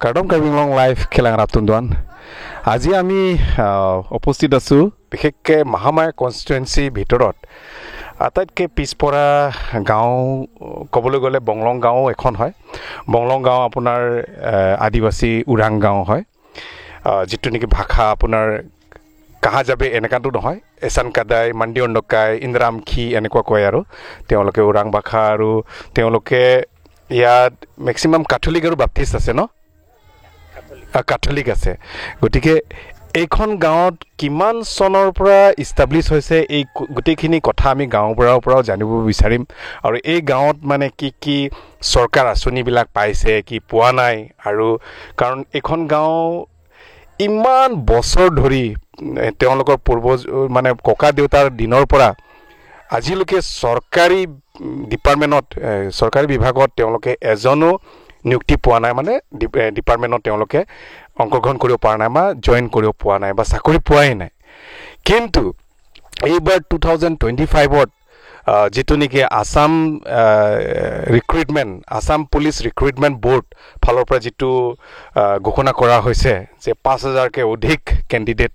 কাৰ্ডম Karbi Anglong live খেলাং ৰাতুন্দুৱান। আজি আমি উপস্থিত আছোঁ বিশেষকৈ মহামায়া কনষ্টিটুৱেঞ্চিৰ ভিতৰত আটাইতকৈ পিছপৰা গাঁও ক'বলৈ গ'লে বংলং গাঁও এখন হয়। বংলং গাঁও আপোনাৰ আদিবাসী ওৰাং গাঁও হয়, যিটো নেকি ভাষা আপোনাৰ কাহা যাবে এনেকুৱাটো নহয়, এচান কাদাই, মান্দি অণ্ডকাই, ইন্দ্ৰামখি এনেকুৱা কয় আৰু তেওঁলোকে ওৰাং ভাষা। আৰু তেওঁলোকে ইয়াত মেক্সিমাম কাথলিক আৰু বাপ্তিষ্ট আছে ন, কাথলিক আছে। গতিকে এইখন গাঁৱত কিমান চনৰ পৰা ইষ্টাব্লিছ হৈছে এই গোটেইখিনি কথা আমি গাঁওবুঢ়াৰ পৰাও জানিব বিচাৰিম। আৰু এই গাঁৱত মানে কি কি চৰকাৰ আঁচনিবিলাক পাইছে, কি পোৱা নাই, আৰু কাৰণ এইখন গাঁও ইমান বছৰ ধৰি তেওঁলোকৰ পূৰ্বজ মানে ককা দেউতাৰ দিনৰ পৰা আজিলৈকে চৰকাৰী ডিপাৰ্টমেণ্টত, চৰকাৰী বিভাগত তেওঁলোকে এজনো নিযুক্তি পোৱা নাই, মানে ডিপাৰ্টমেণ্টত তেওঁলোকে অংশগ্ৰহণ কৰিব পৰা নাই বা জইন কৰিব পোৱা নাই বা চাকৰি পোৱাই নাই। কিন্তু এইবাৰ 2025ত যিটো নেকি Assam recruitment, Assam police recruitment board ফালৰ পৰা যিটো ঘোষণা কৰা হৈছে যে 5000কৈ অধিক কেণ্ডিডেট,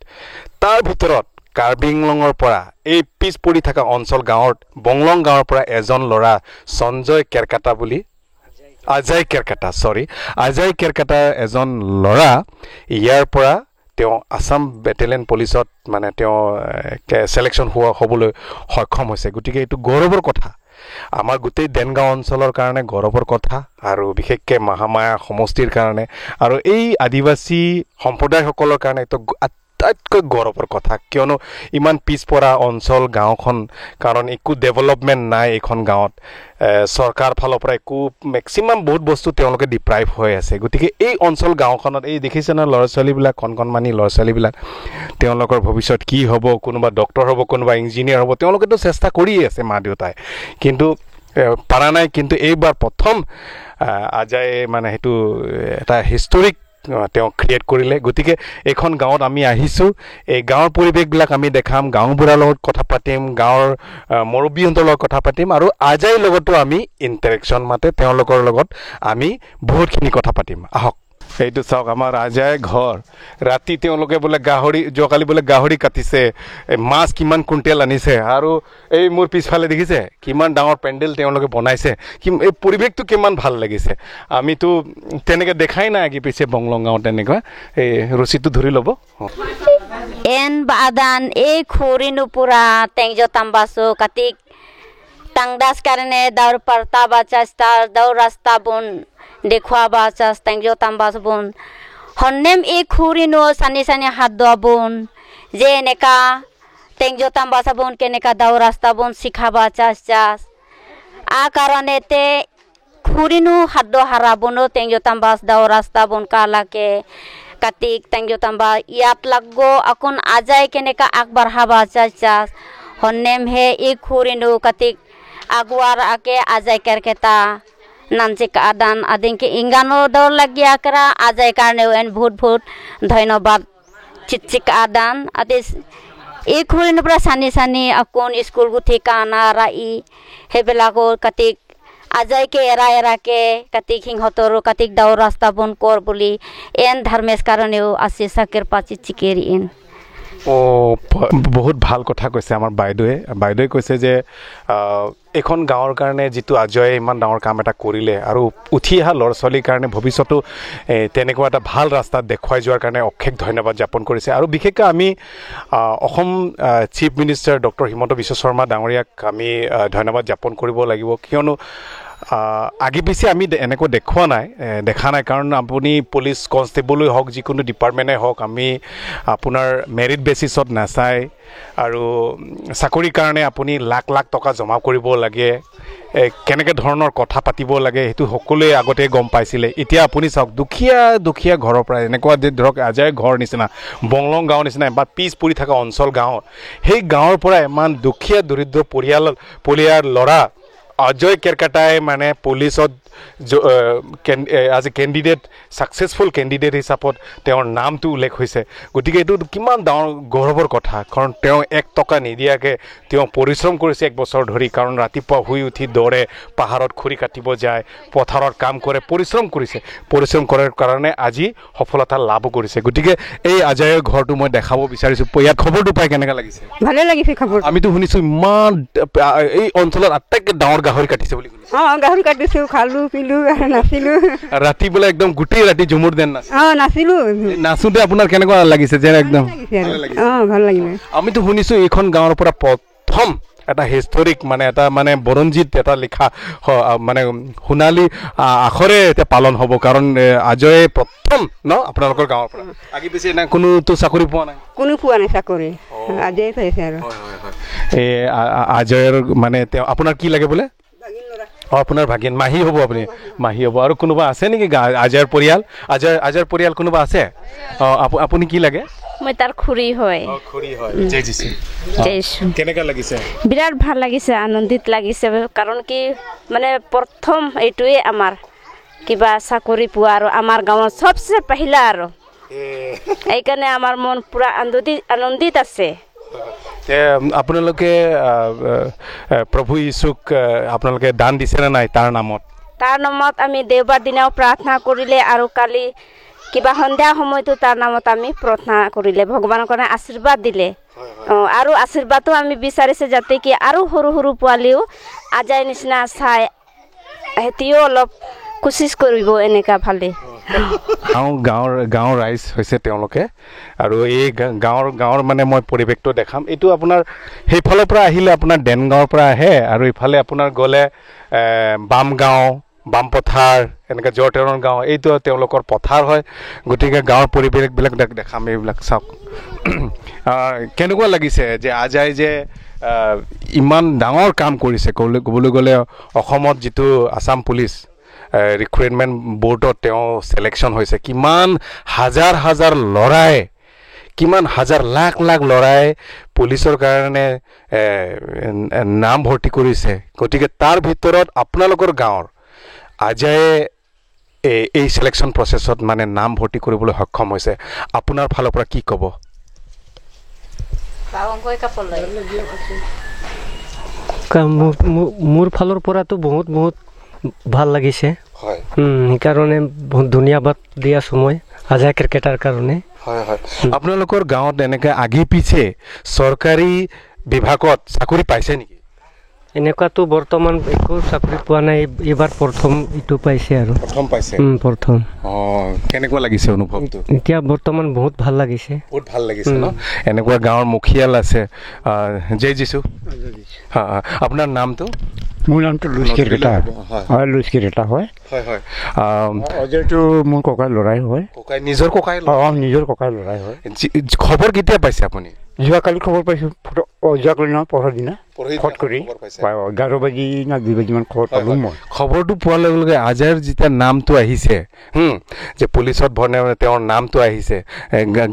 তাৰ ভিতৰত কাৰ্বিংলঙৰ পৰা এই পিছ পৰি থকা অঞ্চল গাঁৱত বংলং গাঁৱৰ পৰা এজন ল'ৰা সঞ্জয় কেৰকাটা বুলি, আজয় কেৰকাটা, চৰি, আজয় কেৰকাটাৰ এজন ল'ৰা ইয়াৰ পৰা তেওঁ আছাম বেটেলিয়ন পুলিচত মানে তেওঁ চিলেকশ্যন হ'বলৈ সক্ষম হৈছে। গতিকে এইটো গৌৰৱৰ কথা, আমাৰ গোটেই দেনগাঁও অঞ্চলৰ কাৰণে গৌৰৱৰ কথা, আৰু বিশেষকৈ মহামায়া সমষ্টিৰ কাৰণে আৰু এই আদিবাসী সম্প্ৰদায়সকলৰ কাৰণে এইটো আটাইতকৈ গৌৰৱৰ কথা। কিয়নো ইমান পিছপৰা অঞ্চল গাঁওখন, কাৰণ একো ডেভেলপমেণ্ট নাই এইখন গাঁৱত, চৰকাৰ ফালৰ পৰা একো মেক্সিমাম বহুত বস্তু তেওঁলোকে ডিপ্ৰাইভ হৈ আছে। গতিকে এই অঞ্চল গাঁওখনত এই দেখিছে ন ল'ৰা ছোৱালীবিলাক, কণ কণমানি ল'ৰা ছোৱালীবিলাক, তেওঁলোকৰ ভৱিষ্যত কি হ'ব, কোনোবা ডক্টৰ হ'ব, কোনোবা ইঞ্জিনিয়াৰ হ'ব, তেওঁলোকেতো চেষ্টা কৰিয়ে আছে মা দেউতাই, কিন্তু পাৰা নাই। কিন্তু এইবাৰ প্ৰথম আজায়ে মানে সেইটো এটা হিষ্টৰিক তেওঁ ক্ৰিয়েট কৰিলে। গতিকে এইখন গাঁৱত আমি আহিছোঁ, এই গাঁৱৰ পৰিৱেশবিলাক আমি দেখাম, গাঁওবুঢ়াৰ লগত কথা পাতিম, গাঁৱৰ মুৰব্বীহঁতৰ লগত কথা পাতিম, আৰু আজাইৰ লগতো আমি ইণ্টাৰেকশ্যন মাতে তেওঁলোকৰ লগত আমি বহুতখিনি কথা পাতিম। আহক, এইটো চাওক আমাৰ আজাই ঘৰ। ৰাতি তেওঁলোকে বোলে গাহৰি, যোৱাকালি বোলে গাহৰি কাটিছে, মাছ কিমান কুইণ্টেল আনিছে, আৰু এই মোৰ পিছফালে দেখিছে কিমান ডাঙৰ পেণ্ডেল তেওঁলোকে বনাইছে, কি এই পৰিৱেশটো কিমান ভাল লাগিছে। আমিতো তেনেকৈ দেখাই নাই আগে পিছে বংলং গাঁৱত তেনেকুৱা। এই ৰছীটো ধৰি ল'ব। এন বাদান এই খুৰিনো পুৰা টেংজ তাম্বাচো কাটিক টাংদাস কাৰণে দাউৰ পাৰ্তা বা চেষ্টা দাউৰ ৰাস্তা বন দেখুৱাবা চাস টেংজ তাম্বাস বোন হন্নেম এই খুৰিনো চানি চানি হাত দোৱা বোন যে এনেকা টেংজ তাম্বাসা বোন কেনেকা দাও ৰাস্তা বোন শিখাবা চাস চাস আ কাৰণেতে খুৰিনো হাত দোৱা হাৰা বোনো টেংজ তাম্বাস দাও ৰাস্তা বোন কালাকে কাটিক টেংজ তাম্বা ইয়াত লাগব আকোন আজাই কেনেকা আগবাঢ়াবা চাস চাস হন্নেম হে এই খুৰিনো কাটিক আগুৱাৰ আকে আজাই কেৰকেটা নানচে আদান আদিনকে ইংগানো দৌৰ লাগি আকৰা আজাই কাৰণেও এন বহুত বহুত ধন্যবাদ চিচিক আদান আদি এই খুৰিনৰ পৰা চানি চানি আকোন স্কুল গুঠি কানা ৰাই সেইবিলাকো কাটিক আজাইকে এৰা এৰাকে কাটিক সিহঁতৰো কাটিক দাউৰ ৰাস্তা বন কৰ বুলি এন ধৰ্মেশ কাৰণেও আছে চাকেৰ পাচি চিকেৰি ইন। অ' বহুত ভাল কথা কৈছে আমাৰ বাইদেৱে। বাইদেৱে কৈছে যে এইখন গাঁৱৰ কাৰণে যিটো আজয়ে ইমান ডাঙৰ কাম এটা কৰিলে আৰু উঠি অহা ল'ৰা ছোৱালীৰ কাৰণে ভৱিষ্যতো তেনেকুৱা এটা ভাল ৰাস্তাত দেখুৱাই যোৱাৰ কাৰণে অশেষ ধন্যবাদ জ্ঞাপন কৰিছে। আৰু বিশেষকৈ আমি Assam chief minister doctor Himanta Biswa Sarma ডাঙৰীয়াক আমি ধন্যবাদ জ্ঞাপন কৰিব লাগিব। কিয়নো আগে পিছে আমি এনেকুৱা দেখুওৱা নাই, দেখা নাই। কাৰণ আপুনি পুলিচ কনষ্টেবলেই হওক, যিকোনো ডিপাৰ্টমেণ্টেই হওক, আমি আপোনাৰ মেৰিট বেচিছত নাচায় আৰু চাকৰিৰ কাৰণে আপুনি লাখ লাখ টকা জমা কৰিব লাগে, কেনেকৈ ধৰণৰ কথা পাতিব লাগে সেইটো সকলোৱে আগতে গম পাইছিলে। এতিয়া আপুনি চাওক দুখীয়া দুখীয়া ঘৰৰ পৰা এনেকুৱা ধৰক আজাই ঘৰ নিচিনা, বংলং গাঁৱৰ নিচিনা বা পিছ পৰি থকা অঞ্চল গাঁৱত, সেই গাঁৱৰ পৰা ইমান দুখীয়া দৰিদ্ৰ পৰিয়াল ল'ৰা অজয় কেৰকাটাই মানে পুলিচত as a candidate, successful candidate হিচাপত তেওঁৰ নামটো উল্লেখ হৈছে। গতিকে এইটো কিমান ডাঙৰ গৌৰৱৰ কথা, কাৰণ তেওঁ 1 টকা নিদিয়াকৈ তেওঁ পৰিশ্ৰম কৰিছে 1 বছৰ ধৰি। কাৰণ ৰাতিপুৱা শুই উঠি দৌৰে, পাহাৰত খৰি কাটিব যায়, পথাৰত কাম কৰে, পৰিশ্ৰম কৰিছে। পৰিশ্ৰম কৰাৰ কাৰণে আজি সফলতা লাভ কৰিছে। গতিকে এই আজায়ৰ ঘৰটো মই দেখাব বিচাৰিছোঁ। ইয়াত খবৰটো পাই কেনেকুৱা লাগিছে? ভালে লাগিছে খবৰ। আমিতো শুনিছোঁ ইমান এই অঞ্চলত আটাইতকৈ ডাঙৰ গাহৰি কাটিছে বুলি শুনিছোঁ। অঁ, গাহৰি কাটিছোঁ, খালোঁ পিলোঁ আৰু নাচিলোঁ। ৰাতি বোলে একদম গোটেই ৰাতি ঝুমুৰ দেন নাচ। অঁ, নাচিলোঁ। নাচোঁতে আপোনাৰ কেনেকুৱা লাগিছে? যেন একদম অঁ, ভাল লাগিলে। আমিতো শুনিছোঁ এইখন গাঁৱৰ পৰা প্ৰথম এটা হিষ্টৰিক মানে এটা মানে বৰঞ্জিত এটা লিখা মানে সোণালী আখৰে এতিয়া পালন হ'ব, কাৰণ আজয়ে প্ৰথম ন আপোনালোকৰ গাঁৱৰ পৰা। আগে পিছে এনে কোনোতো চাকৰি পোৱা নাই? কোনো পোৱা নাই চাকৰি, আজয়ে পাইছে আৰু। এই আজয়ৰ মানে তেওঁ আপোনাৰ কি লাগে বোলে? অঁ, আপোনাৰ ভাগিন, মাহী হ'ব। আপুনি মাহী হ'ব। আৰু কোনোবা আছে নেকি আজয়ৰ পৰিয়াল? আজয়ৰ পৰিয়াল কোনোবা আছে? অঁ, আপুনি কি লাগে? মই তাৰ খুৰী হয়। খুৰী হয়। জয় যীশু। জয় যীশু। কেনেকুৱা লাগিছে? বিৰাট ভাল লাগিছে, আনন্দিত লাগিছে। কাৰণ কি মানে প্ৰথম এইটোৱে আমাৰ কিবা চাকৰি পোৱা আৰু আমাৰ গাঁৱৰ চবচে পহিলা আৰু, এইকাৰণে আমাৰ মন পূৰা আনন্দিত আছে। আপোনালোকে প্ৰভু যীশুক আপোনালোকে দান দিছেনে নাই তাৰ নামত? তাৰ নামত আমি দেওবাৰ দিনাও প্ৰাৰ্থনা কৰিলে আৰু কালি কিবা সন্ধিয়া সময়তো তাৰ নামত আমি প্ৰাৰ্থনা কৰিলে, ভগৱানৰ কাৰণে আশীৰ্বাদ দিলে। অঁ, আৰু আশীৰ্বাদো আমি বিচাৰিছে যাতে কি আৰু সৰু সৰু পোৱালিও আজাই নিচিনা চাই সিহঁতিও অলপ কোচিছ কৰিব এনেকুৱা ভালে। গাঁৱৰ ৰাইজ হৈছে তেওঁলোকে। আৰু এই গাঁৱৰ মানে মই পৰিৱেশটো দেখাম। এইটো আপোনাৰ সেইফালৰ পৰা আহিলে আপোনাৰ ডেনগাঁৱৰ পৰা আহে, আৰু ইফালে আপোনাৰ গ'লে বামগাঁও, বামপথাৰ, এনেকৈ জৰটেৰণ গাঁও, এইটো তেওঁলোকৰ পথাৰ হয়। গতিকে গাঁৱৰ পৰিৱেশবিলাক দেখাম, এইবিলাক চাওক। কেনেকুৱা লাগিছে যে আজাই যে ইমান ডাঙৰ কাম কৰিছে? ক'বলৈ গ'লে অসমত যিটো আছাম পুলিচ ৰিক্ৰুইটমেণ্ট বৰ্ডত তেওঁ চিলেকশ্যন হৈছে, কিমান হাজাৰ হাজাৰ ল'ৰাই, কিমান হাজাৰ লাখ লাখ ল'ৰাই পুলিচৰ কাৰণে নাম ভৰ্তি কৰিছে। গতিকে তাৰ ভিতৰত আপোনালোকৰ গাঁৱৰ আজায়ে এই চিলেকশ্যন প্ৰচেছত মানে নাম ভৰ্তি কৰিবলৈ সক্ষম হৈছে, আপোনাৰ ফালৰ পৰা কি ক'ব? মোৰ ফালৰ পৰাতো বহুত বহুত ভাল লাগিছে, সেইকাৰণে বহুত ধন্যবাদ দি আছোঁ মই আজায় ক্ৰিকেটাৰ কাৰণে। হয় হয়। আপোনালোকৰ গাঁৱত এনেকৈ আগে পিছে চৰকাৰী বিভাগত চাকৰি পাইছে নেকি? এনেকুৱাতো বৰ্তমান একো চাকৰি পোৱা নাই, এইবাৰ প্ৰথম এইটো পাইছে আৰু। প্ৰথম পাইছে? প্ৰথম। অঁ, কেনেকুৱা লাগিছে অনুভৱটো? এতিয়া বৰ্তমান বহুত ভাল লাগিছে। বহুত ভাল লাগিছে ন? এনেকুৱা গাঁৱৰ মুখিয়াল আছে। জয় যীশু। আপোনাৰ নামটো? মোৰ নামটো লুইচ কেৰকেটা হয়। লুইচ কেৰকেটা হয়। হয় হয়। অজয়টো মোৰ ককাইৰ ল'ৰাই হয়। ককাই, নিজৰ ককাই? অঁ, নিজৰ ককাইৰ ল'ৰাই হয়। খবৰ কেতিয়া পাইছে আপুনি? যোৱাকালি খবৰ পাইছোঁ। যোৱাকালি নহয়, পৰহি দিনা ফোন কৰি 11 বাজি না 2 বাজিমান খবৰ পালোঁ মই। খবৰটো পোৱাৰ লগে লগে আজাইৰ যেতিয়া নামটো আহিছে, যে পুলিচত ভৰ্তি তেওঁৰ নামটো আহিছে,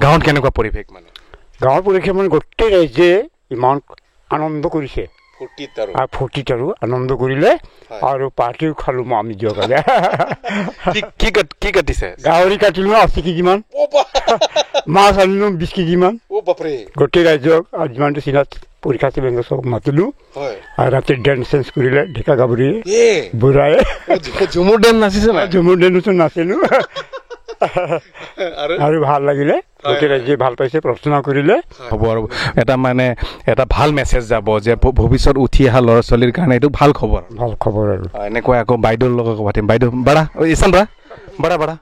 গাঁৱত কেনেকুৱা পৰিৱেশ? মানে গাঁৱৰ পৰিৱেশ মানে গোটেই ৰাইজে ইমান আনন্দ কৰিছে, ফূৰ্তিত আৰু আনন্দ কৰিলে আৰু পাৰ্টিও খালোঁ মই আমি যোৱাকালি। কি কাটিছে? গাহৰি কাটিলোঁ 80 কেজিমান, মাছ আনিলোঁ 20 কেজিমান। গোটেই ৰাইজক আৰু যিমানটো চিনাত পৰীক্ষা আছিল চব মাতিলোঁ। আৰু ৰাতি ডেন্স চেঞ্চ কৰিলে ডেকা গাভৰুৱে বুঢ়াই। ঝুমুৰ ডেন্স নাচিছে? ঝুমুৰ ডেন্সো নাচিলোঁ আৰু ভাল লাগিলে, গোটেই ৰাইজে ভাল পাইছে, প্ৰাৰ্থনা কৰিলে। হ'ব আৰু এটা মানে এটা ভাল মেছেজ যাব যে ভৱিষ্যত উঠি অহা ল'ৰা ছোৱালীৰ কাৰণে এইটো ভাল খবৰ। ভাল খবৰ আৰু। এনেকুৱা আকৌ বাইদেউৰ লগত পাতিম। বাইদেউ বাৰা ইছান বাৰা বাৰা বাৰা।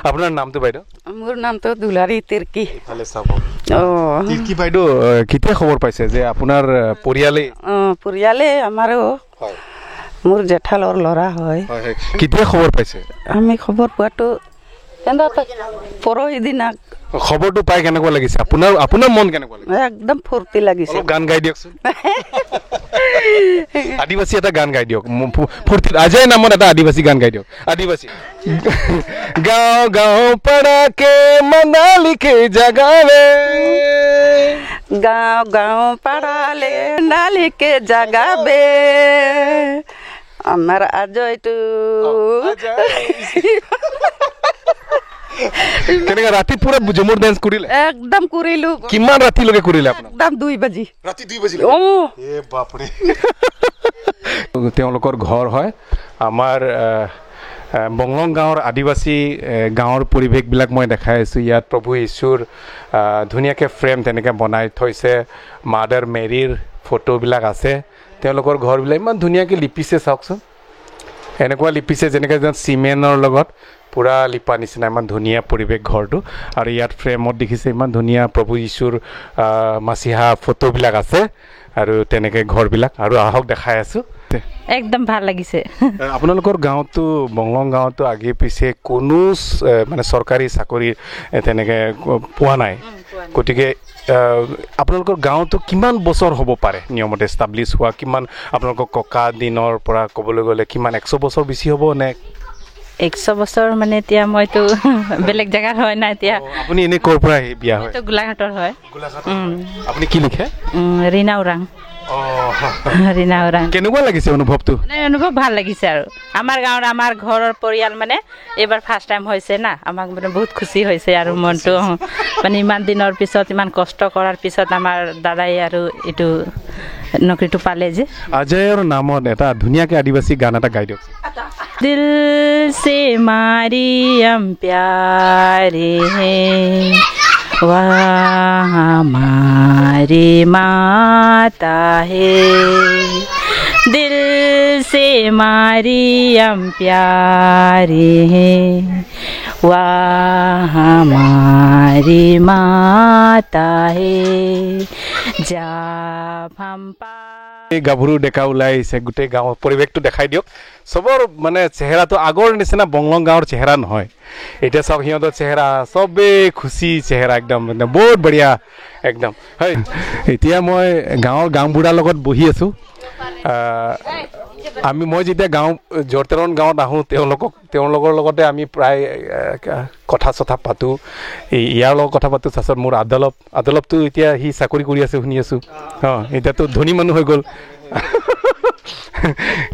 আপোনাৰ নামটো বাইদেউ? মোৰ নামটো দুলাৰী তিৰ্কী। ভালে চাব। অঁ, তিৰ্কী বাইদেউ, কেতিয়া খবৰ পাইছে যে আপোনাৰ পৰিয়ালে? অঁ, পৰিয়ালে আমাৰো, মোৰ জেঠালৰ ল'ৰা হয়। কেতিয়া খবৰ পাইছে? আমি খবৰ পোৱাটো পৰহি দিনা। খবৰটো পাই কেনেকুৱা লাগিছে আপোনাৰ? আপোনাৰ মন কেনেকুৱা লাগিছে? একদম ফূৰ্তি লাগিছে। অলপ গান গাই দিয়কচোন, আদিবাসী এটা গান গাই দিয়ক ফূৰ্তিত। আজয় নামত এটা আদিবাসী গান গাই দিয়ক। আদিবাসী গাঁও গাঁও পাৰাকে মনালিকে জগাৱে, গাঁও গাঁও পাৰালে নালিকে জগাবে, আমাৰ আজয়টো কেনেকৈ ৰাতি পুৰা ঝুমুৰ ডেন্স কৰিলে? একদম কৰিলো। কিমান ৰাতিলৈকে কৰিলে আপোনাক? একদম 2 বাজি। ৰাতি 2 বাজিলে? এ বাপৰে। তেওঁলোকৰ ঘৰ হয় আমাৰ বংলং গাঁৱৰ আদিবাসী গাঁৱৰ পৰিৱেশবিলাক মই দেখাই আছোঁ। ইয়াত প্ৰভু যীশুৰ ধুনীয়াকৈ ফ্ৰেম তেনেকৈ বনাই থৈছে, মাদাৰ মেৰীৰ ফটোবিলাক আছে। তেওঁলোকৰ ঘৰবিলাক ইমান ধুনীয়াকৈ লিপিছে, চাওকচোন এনেকুৱা লিপিছে যেনেকৈ যেন চিমেণ্টৰ লগত পূৰা লিপা নিচিনা, ইমান ধুনীয়া পৰিৱেশ ঘৰটো। আৰু ইয়াত ফ্ৰেমত দেখিছে ইমান ধুনীয়া প্ৰভু যীশুৰ মাচিহা ফটোবিলাক আছে আৰু তেনেকৈ ঘৰবিলাক। আৰু আহক দেখাই আছোঁ। একদম ভাল লাগিছে। আপোনালোকৰ গাঁৱতো বংলং গাঁৱতো আগে পিছে কোনো মানে চৰকাৰী চাকৰি তেনেকৈ পোৱা নাই, গতিকে আপোনালোকৰ গাঁৱতো কিমান বছৰ হ'ব পাৰে নিয়মতে এষ্টাব্লিছ হোৱা? কিমান আপোনালোকৰ ককা দিনৰ পৰা ক'বলৈ গ'লে কিমান 100 বছৰ বেছি হ'ব নে? 100 বছৰ মানে এতিয়া মইতো বেলেগ জেগাৰ হয় না। এতিয়া আপুনি এনেই ক'ৰ পৰা বিয়া হয়? গোলাঘাটৰ হয়। আপুনি কি লিখে? ৰীণা ওৰাং। ৰীণা ওৰাং। কেনেকুৱা লাগিছে অনুভৱটো? মানে অনুভৱ ভাল লাগিছে। আৰু আমাৰ গাঁৱৰ আমাৰ ঘৰৰ পৰিয়াল মানে এইবাৰ ফাৰ্ষ্ট টাইম হৈছে না, আমাক মানে বহুত খুচি হৈছে আৰু মনটো মানে ইমান দিনৰ পিছত ইমান কষ্ট কৰাৰ পিছত আমাৰ দাদাই আৰু এইটো নকৰিটো পালে যে। অজয়ৰ নামত এটা ধুনীয়াকৈ আদিবাসী গান এটা গাই দিয়ক। दिल से मारियम प्यारे हैं, वह हमारी माता है। दिल से मारियम प्यारे हैं, वह हमारी माता है। जब हम এই গাভৰু ডেকা ওলাই আহিছে, গোটেই গাঁৱৰ পৰিৱেশটো দেখাই দিয়ক। চবৰ মানে চেহেৰাটো আগৰ নিচিনা বংলং গাঁৱৰ চেহেৰা নহয়, এতিয়া চাওক সিহঁতৰ চেহেৰা চবেই খুচি চেহেৰা, একদম একদম বহুত বঢ়িয়া একদম। হয়, এতিয়া মই গাঁৱৰ গাঁওবুঢ়াৰ লগত বহি আছোঁ। মই যেতিয়া গাঁও জৰতেৰণ গাঁৱত আহোঁ, তেওঁলোকৰ লগতে আমি প্ৰায় কথা চথা পাতোঁ, ইয়াৰ লগত কথা পাতোঁ। তাৰপিছত মোৰ আদলপটো এতিয়া সি চাকৰি কৰি আছে শুনি আছোঁ। অঁ, এতিয়াতো ধনী মানুহ হৈ গ'ল,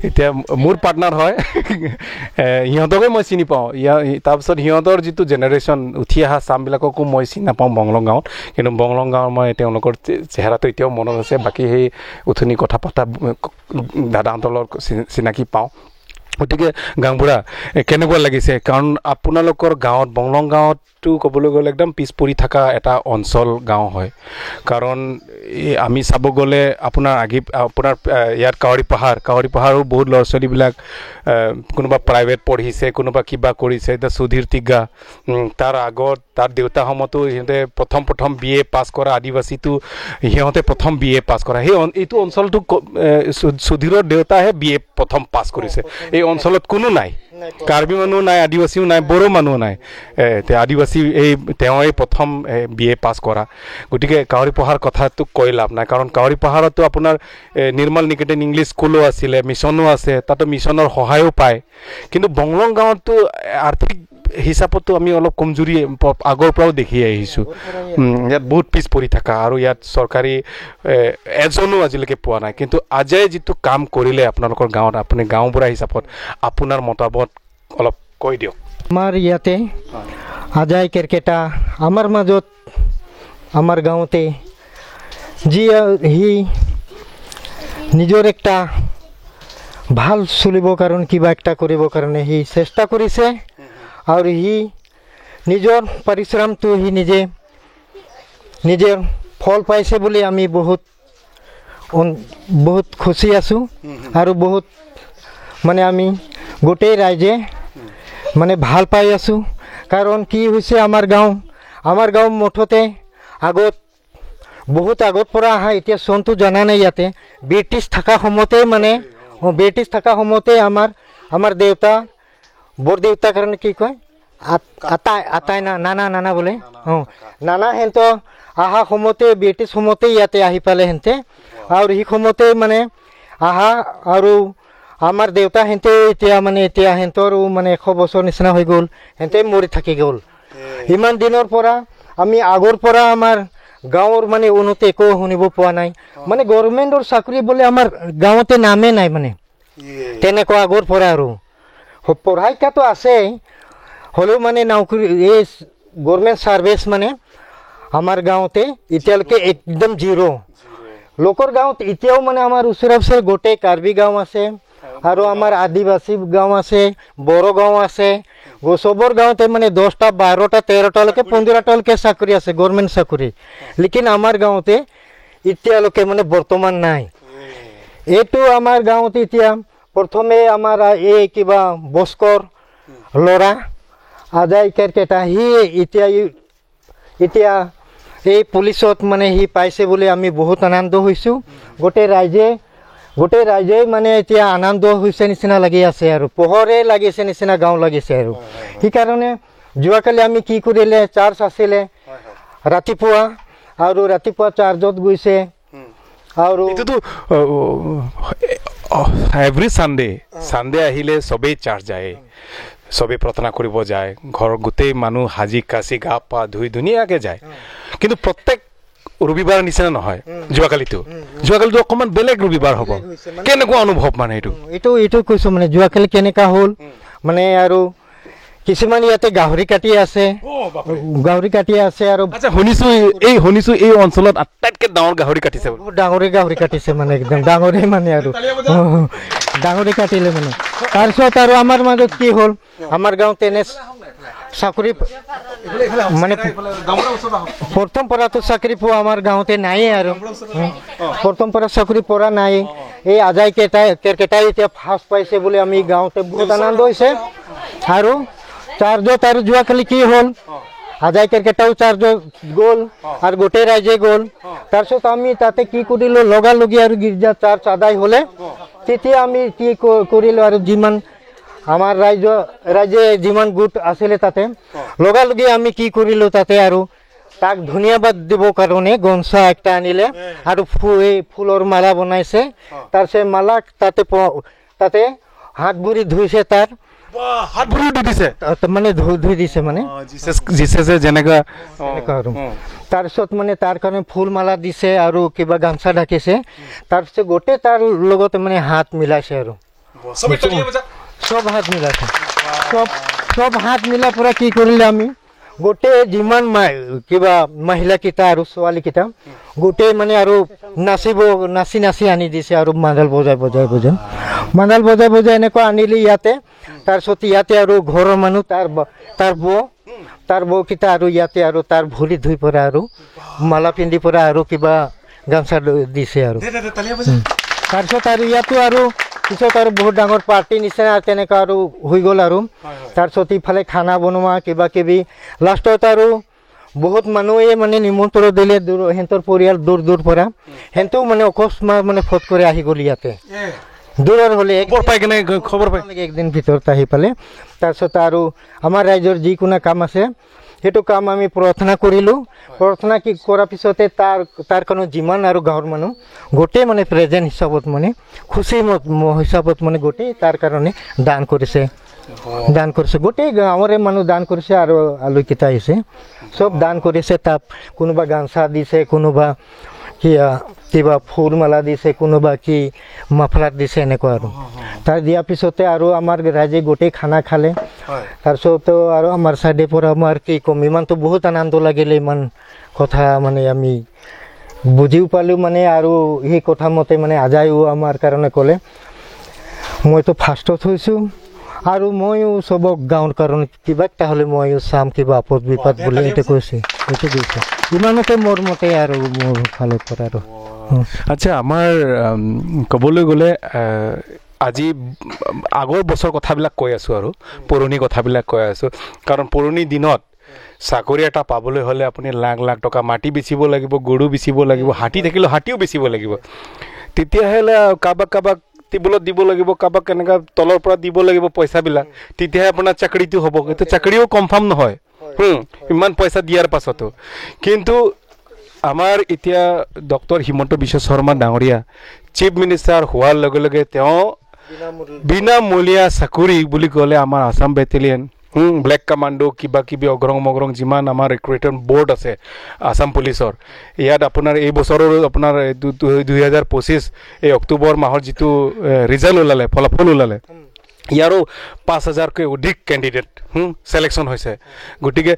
এতিয়া মোৰ পাৰ্টনাৰ হয়। সিহঁতকে মই চিনি পাওঁ। তাৰপিছত সিহঁতৰ যিটো জেনেৰেশ্যন উঠি অহা চামবিলাককো মই চিনি নাপাওঁ বংলং গাঁৱত, কিন্তু বংলং গাঁৱৰ মই তেওঁলোকৰ চেহেৰাটো এতিয়াও মনত আছে। বাকী সেই উঠনি কথা পতা দাদাহঁতৰ লগত চিনাকি পাওঁ। গতিকে গাঁওবুঢ়া কেনেকুৱা লাগিছে? কাৰণ আপোনালোকৰ গাঁৱত বংলং গাঁৱতটো ক'বলৈ গ'লে একদম পিছ পৰি থকা এটা অঞ্চল গাঁও হয়। কাৰণ আমি চাব গ'লে আপোনাৰ আপোনাৰ ইয়াত কাউৰী পাহাৰো বহুত ল'ৰা ছোৱালীবিলাক কোনোবা প্ৰাইভেট পঢ়িছে, কোনোবা কিবা কৰিছে। এতিয়া সুধীৰ তিগা, তাৰ আগত তাৰ দেউতা সময়তো সিহঁতে প্ৰথম বি এ পাছ কৰা আদিবাসীটো সিহঁতে প্ৰথম বি এ পাছ কৰা। সেই এইটো অঞ্চলটো সুধীৰৰ দেউতাহে বি এ প্ৰথম পাছ কৰিছে। এই অঞ্চলত কোনো নাই, কাৰ্বি মানুহ নাই, আদিবাসীও নাই, বড়ো মানুহ নাই। আদিবাসী এই তেওঁৱে প্ৰথম বি এ পাছ কৰা। গতিকে কাউৰী পাহাৰ কথাটো কৈ লাভ নাই, কাৰণ কাউৰী পাহাৰতো আপোনাৰ নিৰ্মল নিকেতন ইংলিছ স্কুলো আছিলে, মিছনো আছে, তাতো মিছনৰ সহায়ো পায়। কিন্তু বংলং গাঁৱততো আৰ্থিক হিচাপতো আমি অলপ কমজুৰি আগৰ পৰাও দেখি আহিছোঁ। ইয়াত বহুত পিছ পৰি থকা আৰু ইয়াত চৰকাৰী এজনো আজিলৈকে পোৱা নাই। কিন্তু আজয়ে যিটো কাম কৰিলে আপোনালোকৰ গাঁৱত, আপুনি গাঁওবুঢ়া হিচাপত আপোনাৰ মতামত অলপ কৈ দিয়ক। আমাৰ ইয়াতে আজাই কেৰকেটা আমাৰ মাজত আমাৰ গাঁৱতে যি সি নিজৰ একটা ভাল চলিবৰ কাৰণে কিবা একটা কৰিবৰ কাৰণে সি চেষ্টা কৰিছে আৰু সি নিজৰ পৰিশ্ৰমটো সি নিজে নিজৰ ফল পাইছে বুলি আমি বহুত বহুত খুচি আছোঁ আৰু বহুত মানে আমি গোটেই ৰাইজে মানে ভাল পাই আছোঁ। কাৰণ কি হৈছে আমাৰ গাঁও মুঠতে আগত বহুত আগত পৰা অহা, এতিয়া চনটো জনা নাই, ইয়াতে ব্ৰিটিছ থকা সময়তে মানে ব্ৰিটিছ থকা সময়তে আমাৰ দেউতা বৰ দেউতাৰ কাৰণে কি কয় আতাই না নানা নানা বোলে, অঁ নানা সেহঁত অহা সময়তে ব্ৰিটিছ সময়তে ইয়াতে আহি পালে সেহঁতে আৰু সেই সময়তে মানে আহা আৰু আমাৰ দেউতা সেহঁতে এতিয়া মানে এতিয়া সেহঁতৰো মানে 100 বছৰ নিচিনা হৈ গ'ল, সেহঁতে মৰি থাকি গ'ল। ইমান দিনৰ পৰা আমি আগৰ পৰা আমাৰ গাঁৱৰ মানে উন্নতি একো শুনিব পোৱা নাই, মানে গভৰ্ণমেণ্টৰ চাকৰি বোলে আমাৰ গাঁৱতে নামেই নাই, মানে তেনেকুৱা আগৰ পৰা। আৰু পঢ়া শিক্ষাটো আছে, হ'লেও মানে নকৰি এই গভৰ্ণমেণ্ট ছাৰ্ভিচ মানে আমাৰ গাঁৱতে এতিয়ালৈকে একদম জিৰ'। লোকৰ গাঁৱত এতিয়াও মানে আমাৰ ওচৰে ওচৰে গোটেই কাৰ্বি গাঁও আছে, আৰু আমাৰ আদিবাসী গাঁও আছে, বড়ো গাঁও আছে। চবৰ গাঁৱতে মানে 10টা 12টা 13টালৈকে 15টালৈকে চাকৰি আছে, গভৰ্ণমেণ্ট চাকৰি। লেকিন আমাৰ গাঁৱতে এতিয়ালৈকে মানে বৰ্তমান নাই। এইটো আমাৰ গাঁৱত এতিয়া প্ৰথমে আমাৰ এই কিবা বস্কৰ ল'ৰা আজাই কেৰকেটা, সি এতিয়া এই পুলিচত মানে সি পাইছে বুলি আমি বহুত আনন্দ হৈছোঁ। গোটেই ৰাইজে মানে এতিয়া আনন্দ হৈছে নিচিনা লাগি আছে, আৰু পোহৰে লাগিছে নিচিনা গাঁও লাগিছে। আৰু সেইকাৰণে যোৱাকালি আমি কি কৰিলে, চাৰ্চ আছিলে ৰাতিপুৱা, আৰু ৰাতিপুৱা চাৰ্চত গৈছে। আৰু এইটোতো এভৰি ছানডে আহিলে চবেই চাৰ্চ যায়, চবেই প্ৰাৰ্থনা কৰিব যায়, ঘৰৰ গোটেই মানুহ সাজি কাচি গা পা ধুই ধুনীয়াকৈ যায়। কিন্তু প্ৰত্যেক ৰবিবাৰ নিচিনা নহয় যোৱাকালিটো অকণমান বেলেগ ৰবিবাৰ হ'ব। কেনেকুৱা অনুভৱ মানে এইটো এইটো কৈছোঁ মানে যোৱাকালি কেনেকুৱা হ'ল মানে। আৰু কিছুমান ইয়াতে গাহৰি কাটি আছে, আৰু আচ্ছা শুনিছোঁ এই অঞ্চলত আটাইতকৈ ডাঙৰ গাহৰি কাটিছে, বহুত ডাঙৰে গাহৰি কাটিছে মানে একদম ডাঙৰে মানে, আৰু ডাঙৰে কাটিলে মানে। তাৰপিছত আৰু আমাৰ মাজত কি হ'ল, আমাৰ গাঁৱত এনে চাকৰি মানে প্ৰথম পৰাতো চাকৰি পোৱা আমাৰ গাঁৱতে নায়েই, আৰু প্ৰথম পৰা চাকৰি পৰা নাই। এই আজাই কেইটাই এতিয়া ফাৰ্ষ্ট পাইছে বুলি আমি গাঁৱতে বহুত আনন্দ হৈছে। আৰু চাৰ্জত আৰু যোৱাকালি কি হ'ল, আজাই কেৰকেটাও চাৰ্জত গ'ল আৰু গোটেই ৰাইজে গ'ল। তাৰপিছত আমি তাতে কি কৰিলোঁ, লগালগি আৰু গীৰ্জা চাৰ্জ আদায় হ'লে তেতিয়া আমি কি কৰিলোঁ, আৰু যিমান আমাৰ ৰাইজে যিমান গোট আছিলে তাতে লগালগি আমি কি কৰিলোঁ তাতে, আৰু তাক ধন্যবাদ দিবৰ কাৰণে গমচা একটা আনিলে আৰু এই ফুলৰ মালা বনাইছে। তাৰপিছত মালা তাতে হাত ভৰি ধুইছে, তাৰ হাত ভৰি ধুই দিছে মানে ধুই দিছে মানে জিচাছে যেনেকুৱা তেনেকুৱা। আৰু তাৰপিছত মানে তাৰ কাৰণে ফুল মালা দিছে আৰু কিবা গামচা ঢাকিছে। তাৰপিছত গোটেই তাৰ লগতে মানে হাত মিলাইছে, আৰু চব হাত মিলাইছে, চব হাত মিলাই পৰা কি কৰিলে আমি গোটেই যিমান কিবা মহিলাকেইটা আৰু ছোৱালীকেইটা গোটেই মানে আৰু নাচিব নাচি নাচি আনি দিছে, আৰু মাদাল বজাই বজাই বজাই মাদাল বজাই বজাই এনেকুৱা আনিলে ইয়াতে। তাৰপিছত ইয়াতে আৰু ঘৰৰ মানুহ তাৰ বৌকেইটা আৰু ইয়াতে আৰু তাৰ ভৰি ধুই পৰা আৰু মালা পিন্ধি পৰা আৰু কিবা গামচা দিছে। আৰু তাৰপিছত আৰু ইয়াতো আৰু পিছত আৰু বহুত ডাঙৰ পাৰ্টি নিচিনা তেনেকুৱা আৰু হৈ গ'ল। আৰু তাৰপিছত ইফালে খানা বনোৱা কিবা কিবি, লাষ্টত আৰু বহুত মানুহে মানে নিমন্ত্ৰণ দিলে, দূৰ সিহঁতৰ পৰিয়াল দূৰ দূৰ পৰা, সিহঁতেও মানে অকস্মাত মানে ফট কৰি আহি গ'ল ইয়াতে। দূৰৰ হ'লে খবৰ পাই একদিন ভিতৰত আহি পালে। তাৰপিছত আৰু আমাৰ ৰাইজৰ যিকোনো কাম আছে সেইটো কাম আমি প্ৰাৰ্থনা কৰিলোঁ। প্ৰাৰ্থনা কি কৰাৰ পিছতে তাৰ কাৰণে যিমান আৰু গাঁৱৰ মানুহ গোটেই মানে প্ৰেজেণ্ট হিচাপত মানে খুচি হিচাপত মানে গোটেই তাৰ কাৰণে দান কৰিছে, গোটেই গাঁৱৰে মানুহ দান কৰিছে। আৰু আলুকেইটা আহিছে চব দান কৰিছে। তাত কোনোবা গামচা দিছে, কোনোবা কিবা ফুল মালা দিছে, কোনোবা কি মাফলাৰ দিছে, এনেকুৱা। আৰু তাৰ দিয়াৰ পিছতে আৰু আমাৰ ৰাইজে গোটেই খানা খালে। তাৰপিছত আৰু আমাৰ চাইডে পৰা আমাৰ কি ক'ম, ইমানটো বহুত আনন্দ লাগিলে, ইমান কথা মানে আমি বুজিও পালোঁ মানে। আৰু সেই কথা মতে মানে আজাইও আমাৰ কাৰণে ক'লে মইতো ফাৰ্ষ্টত হৈছোঁ, আৰু ময়ো চবক গাঁৱৰ কাৰণে কিবা এটা হ'লে ময়ো চাম, কিবা আপদ বিপদ বুলি এইটো কৈছে, এইটো কৈছে। ইমানতে মোৰ মতে আৰু মোৰ ফালৰ পৰা আৰু। আচ্ছা, আমাৰ ক'বলৈ গ'লে আজি আগৰ বছৰ কথাবিলাক কৈ আছোঁ আৰু পুৰণি কথাবিলাক কৈ আছোঁ, কাৰণ পুৰণি দিনত চাকৰি এটা পাবলৈ হ'লে আপুনি লাখ লাখ টকা মাটি বেচিব লাগিব, গৰু বেচিব লাগিব, হাতী থাকিলেও হাতীও বেচিব লাগিব, তেতিয়াহ'লে কাৰোবাক টেবুলত দিব লাগিব, কাৰোবাক কেনেকুৱা তলৰ পৰা দিব লাগিব পইচাবিলাক, তেতিয়াহে আপোনাৰ চাকৰিটো হ'ব। কিন্তু চাকৰিও কনফাৰ্ম নহয় ইমান পইচা দিয়াৰ পাছতো। কিন্তু আমাৰ এতিয়া ডক্টৰ হিমন্ত বিশ্ব শৰ্মা ডাঙৰীয়া চিফ মিনিষ্টাৰ হোৱাৰ লগে লগে তেওঁ বিনামূলীয়া চাকৰি বুলি ক'লে আমাৰ আছাম বেটেলিয়ন, ব্লেক কামাণ্ডো কিবা কিবি অগ্ৰং মগ্ৰং যিমান আমাৰ ৰিক্ৰুইটমেণ্ট বৰ্ড আছে আছাম পুলিচৰ, ইয়াত আপোনাৰ এই বছৰৰ আপোনাৰ 2025 এই অক্টোবৰ মাহৰ যিটো ৰিজাল্ট ওলালে, ফলাফল ওলালে, ইয়াৰো 5000তকৈ অধিক কেণ্ডিডেট ছিলেকশ্যন হৈছে। গতিকে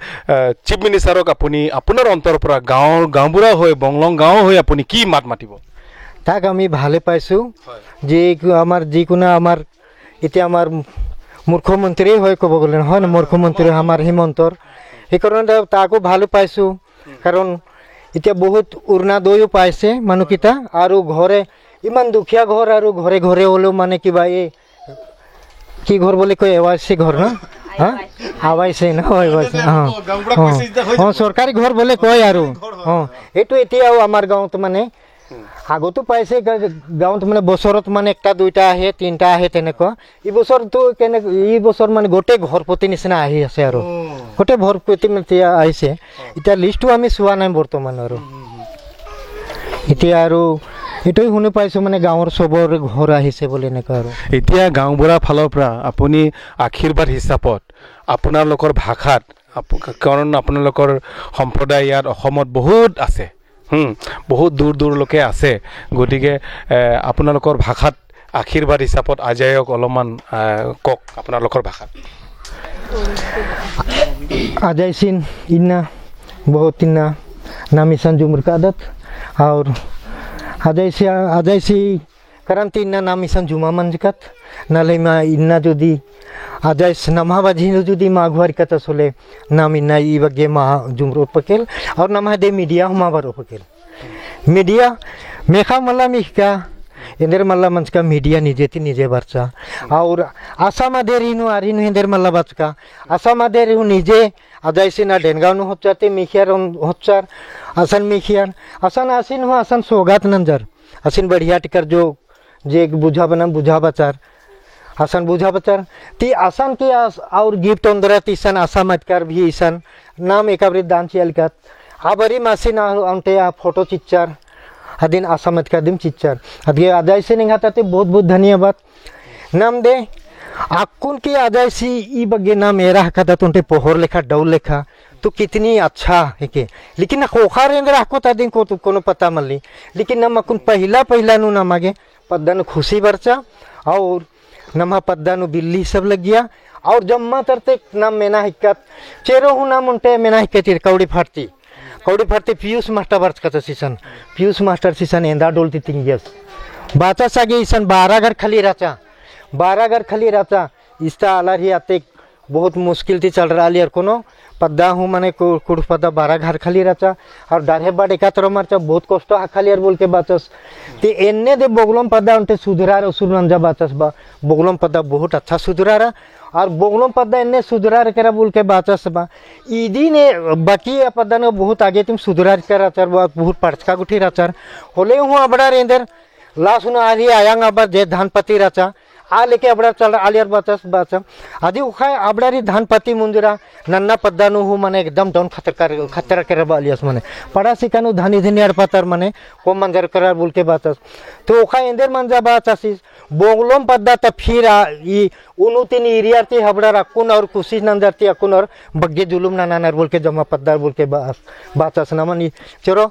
চিফ মিনিষ্টাৰক আপুনি আপোনাৰ অন্তৰৰ পৰা গাঁৱৰ গাঁওবুঢ়া হৈ, বংলং গাঁও হৈ আপুনি কি মাত মাতিব? তাক আমি ভালে পাইছোঁ যে আমাৰ যিকোনো আমাৰ এতিয়া আমাৰ মুখ্যমন্ত্ৰী হয় ক'ব গ'লে নহয় ন, মুখ্যমন্ত্ৰী আমাৰ হিমন্তৰ, সেইকাৰণে তাকো ভালে পাইছোঁ। কাৰণ এতিয়া বহুত অৰুণোদয়ো পাইছে মানুহকেইটা, আৰু ঘৰে ইমান দুখীয়া ঘৰ আৰু ঘৰে ঘৰে হ'লেও মানে কিবা এই কি ঘৰ বুলি কয়, এৱাইচি ঘৰ ন, হা আৱাইছে ন, অঁ অঁ চৰকাৰী ঘৰ বুলি কয় আৰু। অঁ এইটো এতিয়াও আমাৰ গাঁৱত মানে আগতো পাইছে, গাঁৱত মানে বছৰত মানে একটা দুইটা আহে, তিনিটা আহে তেনেকুৱা। এই বছৰটো কেনে, এই বছৰ মানে গোটেই ঘৰ প্ৰতি নিচিনা আহি আছে আৰু গোটেই ঘৰ প্ৰতি এতিয়া আহিছে। এতিয়া লিষ্টটো আমি চোৱা নাই বৰ্তমান আৰু এতিয়া আৰু এইটোৱে শুনি পাইছোঁ মানে গাঁৱৰ চবৰ ঘৰ আহিছে বুলি এনেকুৱা আৰু। এতিয়া গাঁওবুঢ়াৰ ফালৰ পৰা আপুনি আশীৰ্বাদ হিচাপত আপোনালোকৰ ভাষাত, কাৰণ আপোনালোকৰ সম্প্ৰদায় ইয়াত অসমত বহুত আছে, বহুত দূৰ দূৰলৈকে আছে, গতিকে আপোনালোকৰ ভাষাত আশীৰ্বাদ হিচাপত আজায়ক অলপমান কওক আপোনালোকৰ ভাষাত। আজাই সিন ইন্না বহুত ইন্না নামিচান জুমুৰ কাদত और আজাইসি कारण इन्ना नाम इसान जुमा मंजकत नाले मा इन्ना যদি আজাইস নামাবাজি যদি माघवार कथा सोले नाम इन्ना ई बगे मा जुमरो पकेल और नाम दे मीडिया हुमा बारो पकेल मीडिया मेखा मल्ला मिखका इंदर मल्ला मंचका मीडिया निजे ती निजे बरचा और आसाम देरिनु आरिनु इंदर मल्ला बचका आसाम देरिनु निजे आजाइसी ना डेनगांव नु होच्चाते मिखियार होच्चार आसान मिखियार आसान आसिन हो आसान सोगात नंजर आसिन बढ़िया टिकर जो जे बुझा बना बुझा बचार आसान बुझा बचार ती आसान के आस और गिफ्ट अंदर तीसन आसाम अटकार भी ईसन नाम एकाबरी दान चियल का आबरी मासी ना अंटे आ फोटो चिच्चार अदिन आसाम अटकार दिन चिच्चार अदगे आजाइसे नहीं आता ते बहुत बहुत धन्यवाद नाम दे आकुन के आजाइसी ई बगे नाम एरा हकदा तुंटे पोहर लेखा डौल लेखा तो कितनी अच्छा है के, लेकिन खोखा रेंद्र हको तादिन को तो कोनो पता मल्ली, लेकिन नम अकुन पहला पहला नु नाम आगे पद्दानु खुशी बरचा और नमा पद्दानु बिल्ली सब लग गया और जम्मा तरते नाम मेना हिक्कत चेरो हूँ नाम उनटे मेना हिक्कत कौड़ी फाटती कौड़ी फाटती पीयूष मास्टर बर्च कथा सीसन पीयूष मास्टर सीसन एंदा डोलती तिंगियस बाचा सागे ईसन 12 घर खाली राचा 12 घर खाली राचा इसता आलार ही आते बहुत मुश्किल थी चल रहा और कोनो पद्दा हूँ माने कुड़ पद्दा 12 घर खाली राचा और डरे बाद एकातर मारचा बहुत कष्ट हा खाली और बोल के बाचस ते एन्ने दे बोगलम पद्दा उनटे सुधरा सुरनंजा बाचस बा बोगलम पद्दा बहुत अच्छा सुधरा रहा और बोगलम पद्दा एन्ने सुधरा करा बोल के बाचस बा ईदी ने बाकी पद्दा ने बहुत आगे तुम सुधरा कर आचार बा बहुत पटका गुठी राचार होले हूँ अबड़ा रेंदर लास्ट आ रही आयांग अबर जे धानपति राचा आ लेके अबड़ा चल आलियर बाचस बाचा आदि उखाय अबड़ारी धानपति मुंजरा नन्ना पद्दानु हूँ माने एकदम डाउन खतर खतरा कर बालियस माने पड़ा सिकानु धानी धनियार पतर माने को मंजर करा बोल के बाचस तो उखाय इंदर मंजा बाचासिस बोगलोम पद्दा त फिर ई उनुतिन एरियाती हबड़ा रकुन और कुशी नंजरती अकुन और बग्गे जुलुम नानार बोल के जमा पद्दार बोल के बाचस नमन चलो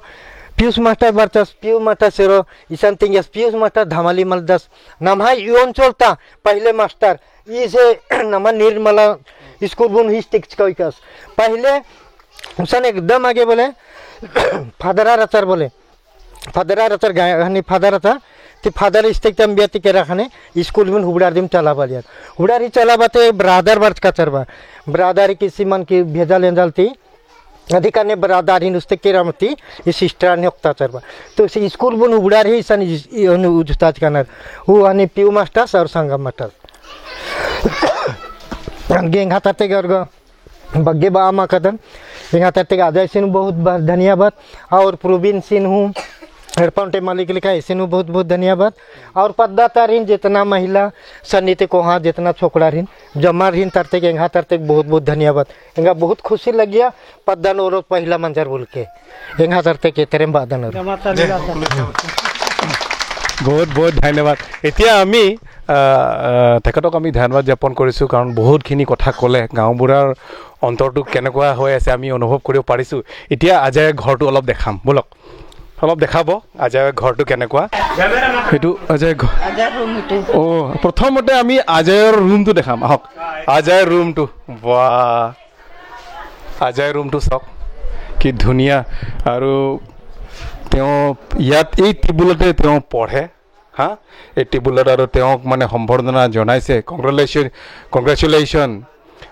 पीयूष मास्टर बरचस पीयूष मास्टर सेरो ईशान तिंगस पीयूष मास्टर धमाली मलदस नमहा योन चलता पहले मास्टर इसे नमा निर्मला स्कूल बुन ही स्टिक कस पहले उसन एकदम आगे बोले फादरा रचर बोले फादरा रचर गाय फादर रचा ती फादर स्टिक तम बियाती के रखने स्कूल में हुबड़ार दिम चला बालिया हुबड़ारी चला बाते ब्रादर बर्च का चरबा ब्रादर किसी मन की भेजा लेंजाल थी अधिकार ने बरादारी नुस्ते के रामती इस सिस्टर ने उक्ता चरबा तो इस स्कूल बुन उबड़ार ही सन उजुताज कनर वो आने पीयू मास्टर्स और संगम मास्टर्स गेंग हाथाते गर्ग बग्गे बा आमा कदम गेंग हाथाते आजाय सिंह बहुत बहुत धन्यवाद और प्रवीण सिंह हूँ हेडपम्प मालिक लिखा ऐसे नु बहुत बहुत धन्यवाद और पद्दाता ऋण जितना महिला सन्नीति को हाँ जितना छोकरा ऋण जमा ऋण तरते एंगा तरते बहुत बहुत धन्यवाद एंगा बहुत खुशी लग गया पद्दा और पहला मंजर बोल के एंगा तरते के तेरे बादन। বহুত বহুত ধন্যবাদ। এতিয়া আমি তেখেতক আমি ধন্যবাদ জ্ঞাপন কৰিছোঁ, কাৰণ বহুতখিনি কথা ক'লে, গাঁওবুঢ়াৰ অন্তৰটো কেনেকুৱা হৈ আছে আমি অনুভৱ কৰিব পাৰিছোঁ। এতিয়া আজায়ৰ ঘৰটো অলপ দেখাম, ব'লক অলপ দেখাব আজায়ৰ ঘৰটো কেনেকুৱা। সেইটো আজায় ঘৰ। অঁ, প্ৰথমতে আমি আজায়ৰ ৰুমটো দেখাম, আহক। আজায়ৰ ৰুমটো, বাহ, আজায়ৰ ৰুমটো চাওক কি ধুনীয়া। আৰু তেওঁ ইয়াত এই টেবুলতে তেওঁ পঢ়ে, হা, এই টেবুলত। আৰু তেওঁক মানে সম্বৰ্ধনা জনাইছে, congratulation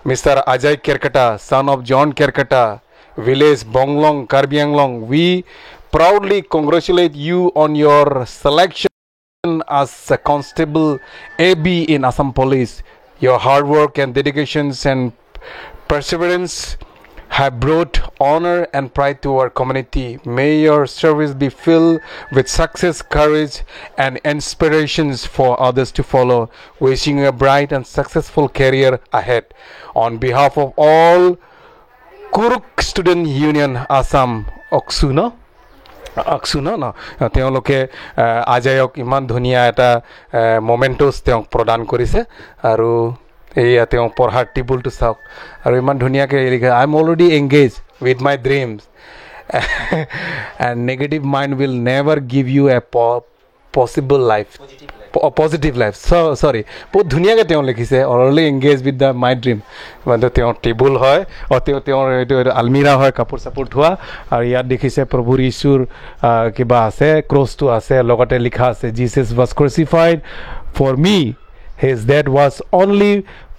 mister Ajay Kerketta, son of John Kerketta, village Bonglong, Karbi Anglong. We proudly congratulate you on your selection as a constable AB in Assam Police. Your hard work and dedications and perseverance have brought honor and pride to our community. May your service be filled with success, courage, and inspirations for others to follow. Wishing you a bright and successful career ahead. On behalf of all Kurukh Student Union Assam, Oksu, no? আকচু ন ন তেওঁলোকে আজায়ক ইমান ধুনীয়া এটা moments তেওঁক প্ৰদান কৰিছে। আৰু এইয়া তেওঁ পঢ়াৰ টেবুলটো চাওক, আৰু ইমান ধুনীয়াকৈ লিখে, I am already engage with my dreams and negative mind will never give you a possible life, positive life. Sorry, বহুত ধুনীয়াকৈ তেওঁ লিখিছে, already engage with the my dream. মানে তেওঁৰ টেবুল হয়, তেওঁৰ এইটো আলমিৰা হয় কাপোৰ চাপোৰ থোৱা। আৰু ইয়াত দেখিছে প্ৰভুৰ যীশুৰ কিবা আছে, ক্ৰছটো আছে, লগতে লিখা আছে Jesus was crucified for me, his death was only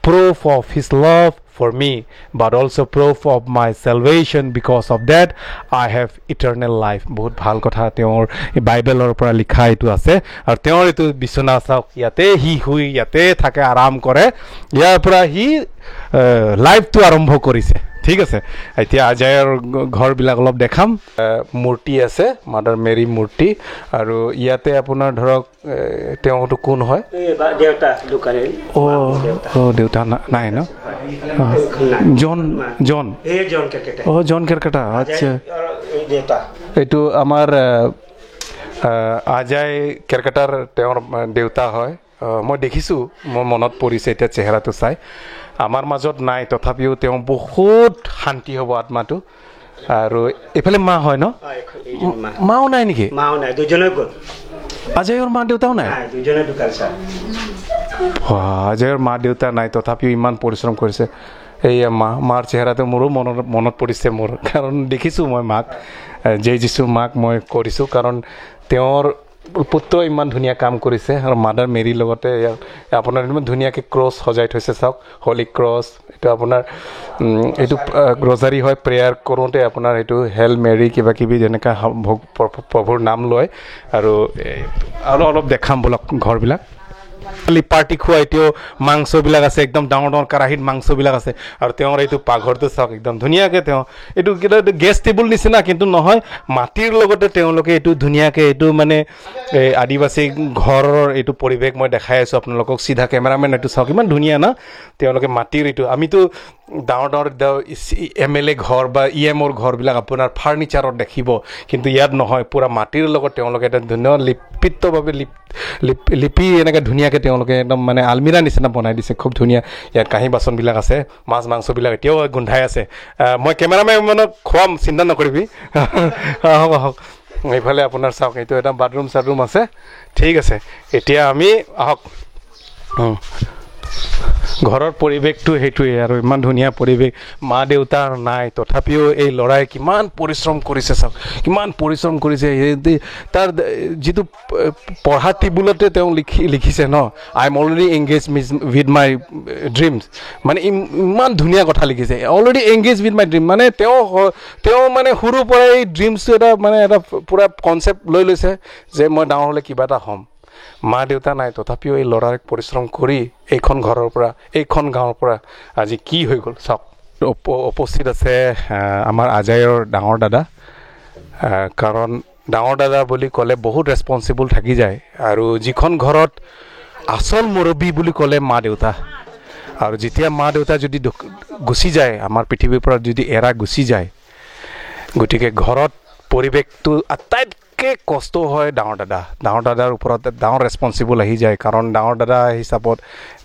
proof of his love for me, but also proof of my salvation. Because of that, I have eternal life. বহুত ভাল কথা তেওঁৰ বাইবেলৰ পৰা লিখা এইটো আছে। আৰু তেওঁৰ এইটো বিচনা চাওক, ইয়াতে সি শুই, ইয়াতে থাকে, আৰাম কৰে। ইয়াৰ পৰা সি লাইফটো আৰম্ভ কৰিছে। ঠিক আছে, এতিয়া আজায়ৰ ঘৰবিলাক অলপ দেখাম। মূৰ্তি আছে, মাদাৰ মেৰী মূৰ্তি। আৰু ইয়াতে আপোনাৰ ধৰক তেওঁতো কোন হয়? অঁ, দেউতা নাই ন? জন, জন, অঁ, জন কেৰকেটা, আচ্ছা। এইটো আমাৰ আজায় কেৰকেটাৰ তেওঁৰ দেউতা হয়। মই দেখিছোঁ, মোৰ মনত পৰিছে এতিয়া চেহেৰাটো চাই। আমাৰ মাজত নাই, তথাপিও তেওঁ বহুত শান্তি হ'ব আত্মাটো। আৰু এইফালে মা হয় ন? মাও নাই নেকি? মাও নাই, দুজনে গ'ল। আজায়ৰ মা দেউতাও নাই? আজায়ৰ মা দেউতা নাই, তথাপিও ইমান পৰিশ্ৰম কৰিছে। এইয়া মা, মাৰ চেহেৰাটো মোৰো মনত পৰিছে মোৰ, কাৰণ দেখিছোঁ মই মাক, জয় যীশু মাক মই কৰিছোঁ, কাৰণ তেওঁৰ পুত্ৰ ইমান ধুনীয়া কাম কৰিছে। আৰু মাদাৰ মেৰীৰ লগতে ইয়াত আপোনাৰ ইমান ধুনীয়াকৈ ক্ৰছ সজাই থৈছে, চাওক, হলি ক্ৰছ। এইটো আপোনাৰ এইটো ৰজাৰী হয়, প্ৰেয়াৰ কৰোঁতে আপোনাৰ এইটো হেল মেৰী কিবা কিবি যেনেকুৱা প্ৰভুৰ নাম লয়। আৰু আৰু অলপ দেখাম ব'লক ঘৰবিলাক। খালি পাৰ্টি খোৱা এতিয়াও মাংসবিলাক আছে, একদম ডাঙৰ ডাঙৰ কেৰাহীত মাংসবিলাক আছে। আৰু তেওঁৰ এইটো পাকঘৰটো চাওক, একদম ধুনীয়াকৈ তেওঁ এইটো কিবা গেছ টেবুল নিচিনা কিন্তু নহয়, মাটিৰ লগতে তেওঁলোকে এইটো ধুনীয়াকৈ এইটো মানে এই আদিবাসী ঘৰৰ এইটো পৰিৱেশ মই দেখাই আছোঁ আপোনালোকক। চিধা কেমেৰামেন এইটো চাওক, ইমান ধুনীয়া না তেওঁলোকে মাটিৰ এইটো। আমিতো ডাঙৰ ডাঙৰ MLA ঘৰ বা EMৰ ঘৰবিলাক আপোনাৰ ফাৰ্ণিচাৰত দেখিব, কিন্তু ইয়াত নহয়, পূৰা মাটিৰ লগত তেওঁলোকে এটা ধুনীয়া লিপিতভাৱে লিপি এনেকৈ ধুনীয়াকৈ তেওঁলোকে একদম মানে আলমিৰা নিচিনা বনাই দিছে, খুব ধুনীয়া। ইয়াত কাঁহী বাচনবিলাক আছে, মাছ মাংসবিলাক এতিয়াও গোন্ধাই আছে। মই কেমেৰামেনক খুৱাম, চিন্তা নকৰিবি। আহক আহক, এইফালে আপোনাৰ চাওক, এইটো এটা বাথৰুম চাথৰুম আছে। ঠিক আছে, এতিয়া আমি আহক ঘৰৰ পৰিৱেশটো সেইটোৱে। আৰু ইমান ধুনীয়া পৰিৱেশ, মা দেউতা নাই, তথাপিও এই ল'ৰাই কিমান পৰিশ্ৰম কৰিছে চাওক, কিমান পৰিশ্ৰম কৰিছে। তাৰ যিটো পঢ়া টেবুলতে তেওঁ লিখিছে ন, I am already engage with my dreams, মানে ইমান ধুনীয়া কথা লিখিছে, already engage with my dream. মানে তেওঁ মানে সৰুৰ পৰাই এই ড্ৰিমছটো এটা মানে এটা পূৰা কনচেপ্ট লৈ লৈছে যে মই ডাঙৰ হ'লে কিবা এটা হ'ম। মা দেউতা নাই, তথাপিও এই ল'ৰাক পৰিশ্ৰম কৰি এইখন ঘৰৰ পৰা, এইখন গাঁৱৰ পৰা আজি কি হৈ গ'ল চাওক। উপস্থিত আছে আমাৰ আজায়ৰ ডাঙৰ দাদা। কাৰণ ডাঙৰ দাদা বুলি ক'লে বহুত ৰেচপনচিবল থাকি যায়। আৰু যিখন ঘৰত আচল মুৰব্বী বুলি ক'লে মা দেউতা, আৰু যেতিয়া মা দেউতা যদি গুচি যায়, আমাৰ পৃথিৱীৰ পৰা যদি এৰা গুচি যায়, গতিকে ঘৰত পৰিৱেশটো আটাইতকৈ বিশেষকৈ কষ্ট হয় ডাঙৰ দাদা, ডাঙৰ দাদাৰ ওপৰত ডাঙৰ ৰেচপনচিবল আহি যায়। কাৰণ ডাঙৰ দাদা হিচাপত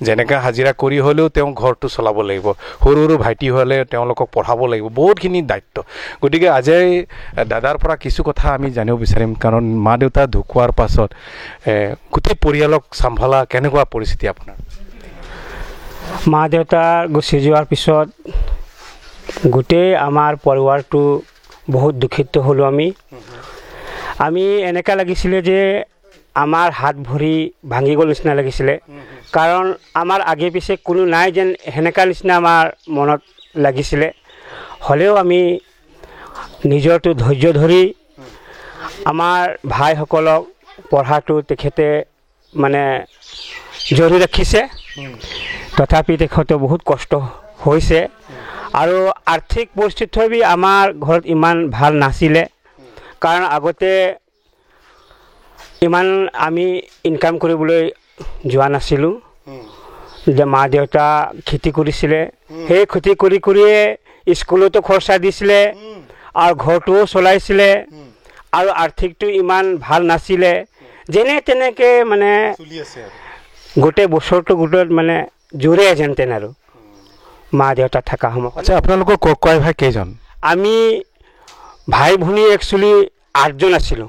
যেনেকৈ হাজিৰা কৰি হ'লেও তেওঁ ঘৰটো চলাব লাগিব, সৰু সৰু ভাইটি হ'লে তেওঁলোকক পঢ়াব লাগিব, বহুতখিনি দায়িত্ব। গতিকে আজি দাদাৰ পৰা কিছু কথা আমি জানিব বিচাৰিম, কাৰণ মা দেউতা ঢুকোৱাৰ পাছত গোটেই পৰিয়ালক চম্ভালা কেনেকুৱা পৰিস্থিতি আপোনাৰ? মা দেউতা গুচি যোৱাৰ পিছত গোটেই আমাৰ পৰিবাৰটো বহুত দুখিত হ'লোঁ আমি। আমি এনেকুৱা লাগিছিলে যে আমাৰ হাত ভৰি ভাঙি গ'ল নিচিনা লাগিছিলে, কাৰণ আমাৰ আগে পিছে কোনো নাই যেন সেনেকুৱা নিচিনা আমাৰ মনত লাগিছিলে। হ'লেও আমি নিজৰটো ধৈৰ্য ধৰি আমাৰ ভাইসকলক পঢ়াটো তেখেতে মানে জৰি ৰাখিছে। তথাপি তেখেতৰ বহুত কষ্ট হৈছে আৰু আৰ্থিক পৰিস্থিতি আমাৰ ঘৰত ইমান ভাল নাছিলে, কাৰণ আগতে ইমান আমি ইনকাম কৰিবলৈ যোৱা নাছিলোঁ। যে মা দেউতা খেতি কৰিছিলে, সেই খেতি কৰি কৰিয়ে স্কুলতো খৰচা দিছিলে আৰু ঘৰটোও চলাইছিলে, আৰু আৰ্থিকটো ইমান ভাল নাছিলে। যেনে তেনেকৈ মানে গোটেই বছৰটো গোটেই মানে জোৰে যেন তেন আৰু মা দেউতা থকা সময়ত। আচ্ছা, আপোনালোকৰ ককাই ভাই কেইজন? আমি ভাই ভনী একচুৱেলি 8জন আছিলোঁ।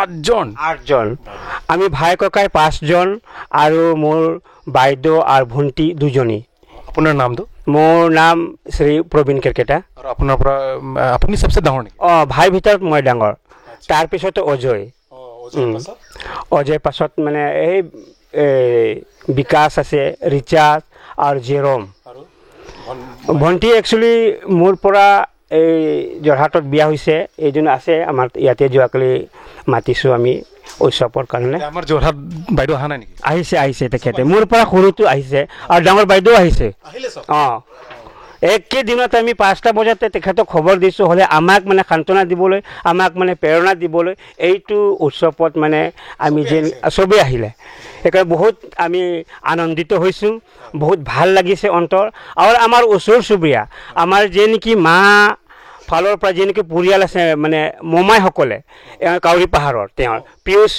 8জন? 8জন। আমি ভাই ককাই 5জন আৰু মোৰ বাইদেউ আৰু ভণ্টি 2জনী। আপোনাৰ নামটো? মোৰ নাম শ্ৰী প্ৰবীণ কেৰকেটা। আৰু আপোনাৰ পৰা আপুনি চবচে ডাঙৰ নেকি? অঁ, ভাই ভিতৰত মই ডাঙৰ, তাৰপিছতে অজয়। অজয় পাছত মানে এই বিকাশ আছে, ৰিচাৰ্জ আৰু জেৰম। ভণ্টি একচুৱেলি মোৰ পৰা এই যোৰহাটত বিয়া হৈছে, এইজন আছে আমাৰ ইয়াতে, যোৱাকালি মাতিছোঁ আমি উৎসৱৰ কাৰণে। আমাৰ যোৰহাট বাইদেউ অহা নাই নেকি? আহিছে, আহিছে, তেখেতে মোৰ পৰা সৰুটো আহিছে আৰু ডাঙৰ বাইদেউ আহিছে। অঁ, একেদিনত আমি 5টা বজাতে তেখেতক খবৰ দিছোঁ। হ'লে আমাক মানে সান্তনা দিবলৈ, আমাক মানে প্ৰেৰণা দিবলৈ এইটো উৎসৱত মানে আমি যে চবেই আহিলে, সেইকাৰণে বহুত আমি আনন্দিত হৈছোঁ, বহুত ভাল লাগিছে অন্তৰ। আৰু আমাৰ ওচৰ চুবুৰীয়া, আমাৰ যে নেকি মা ফালৰ পৰা যে নেকি পৰিয়াল আছে, মানে মোমাইসকলে কাউৰী পাহাৰৰ, তেওঁৰ পিয়ুষ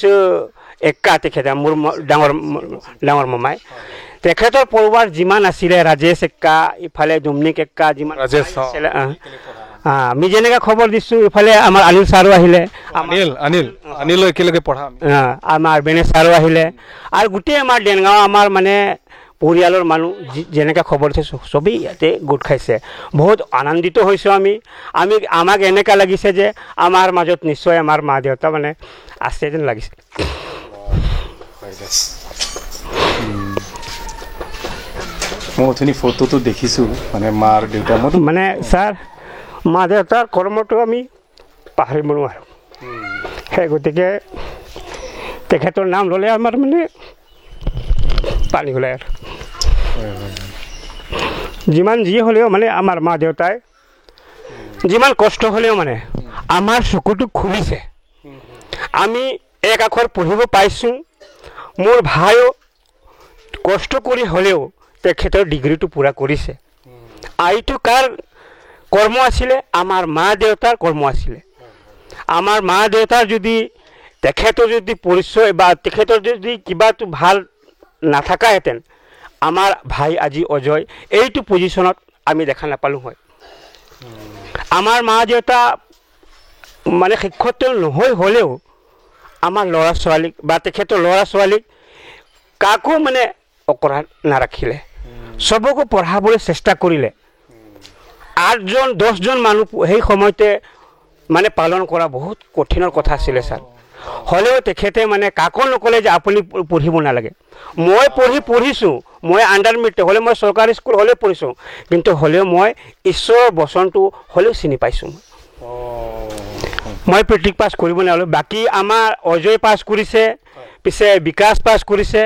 এক্কা, তেখেতে মোৰ ডাঙৰ ডাঙৰ মোমাই, তেখেতৰ পৰিবাৰ যিমান আছিলে, ৰাজেশ এক্কা, ইফালে ডুমনিক এক্কা, যিমান আছিলে, আমি যেনেকৈ খবৰ দিছোঁ। ইফালে আমাৰ অনিল ছাৰো আহিলে, অনিল একেলগে পঢ়া, আমাৰ বেনে ছাৰো আহিলে, আৰু গোটেই আমাৰ ডেনগাঁও আমাৰ মানে পৰিয়ালৰ মানুহ যেনেকৈ খবৰ দিছে চবেই ইয়াতে গোট খাইছে। বহুত আনন্দিত হৈছোঁ আমি। আমি আমাক এনেকুৱা লাগিছে যে আমাৰ মাজত নিশ্চয় আমাৰ মা দেউতা মানে আছে যেন লাগিছে। মই অথনি ফটোটো দেখিছোঁ, মানে মা আৰু দেউতা। মানে ছাৰ, মা দেউতাৰ কৰ্মটো আমি পাহৰিব নোৱাৰোঁ, সেই গতিকে তেখেতৰ নাম ল'লে আমাৰ মানে পানী ওলায়। আৰু যিমান যি হ'লেও মানে আমাৰ মা দেউতাই যিমান কষ্ট হ'লেও মানে আমাৰ চকুটো খুলিছে, আমি এক আখৰ পঢ়িব পাইছোঁ। মোৰ ভাইও কষ্ট কৰি হ'লেও তেখেতৰ ডিগ্ৰীটো পূৰা কৰিছে। এইটো কাৰ কৰ্ম আছিলে? আমাৰ মা দেউতাৰ কৰ্ম আছিলে। আমাৰ মা দেউতাৰ যদি তেখেতৰ যদি পৰিচয় বা তেখেতৰ যদি কিবাটো ভাল নাথাকাহেঁতেন, আমাৰ ভাই আজি অজয় এইটো পজিশ্যনত আমি দেখা নাপালোঁ হয়। আমাৰ মা দেউতা মানে শিক্ষক নহয় হ'লেও আমাৰ ল'ৰা ছোৱালীক বা তেখেতৰ ল'ৰা ছোৱালীক কাকো মানে অকৰা নাৰাখিলে, চবকো পঢ়াবলৈ চেষ্টা কৰিলে। 8জন 10জন মানুহ সেই সময়তে মানে পালন কৰা বহুত কঠিনৰ কথা আছিলে ছাৰ। হ'লেও তেখেতে মানে কাকো নক'লে যে আপুনি পঢ়িব নালাগে। মই পঢ়িছোঁ, মই আণ্ডাৰ মেট্ৰিক হ'লে মই চৰকাৰী স্কুল হ'লেও পঢ়িছোঁ, কিন্তু হ'লেও মই ঈশ্বৰৰ বচনটো হ'লেও চিনি পাইছোঁ। মই মেট্ৰিক পাছ কৰিব নোৱাৰিলোঁ, বাকী আমাৰ অজয় পাছ কৰিছে, পিছে বিকাশ পাছ কৰিছে,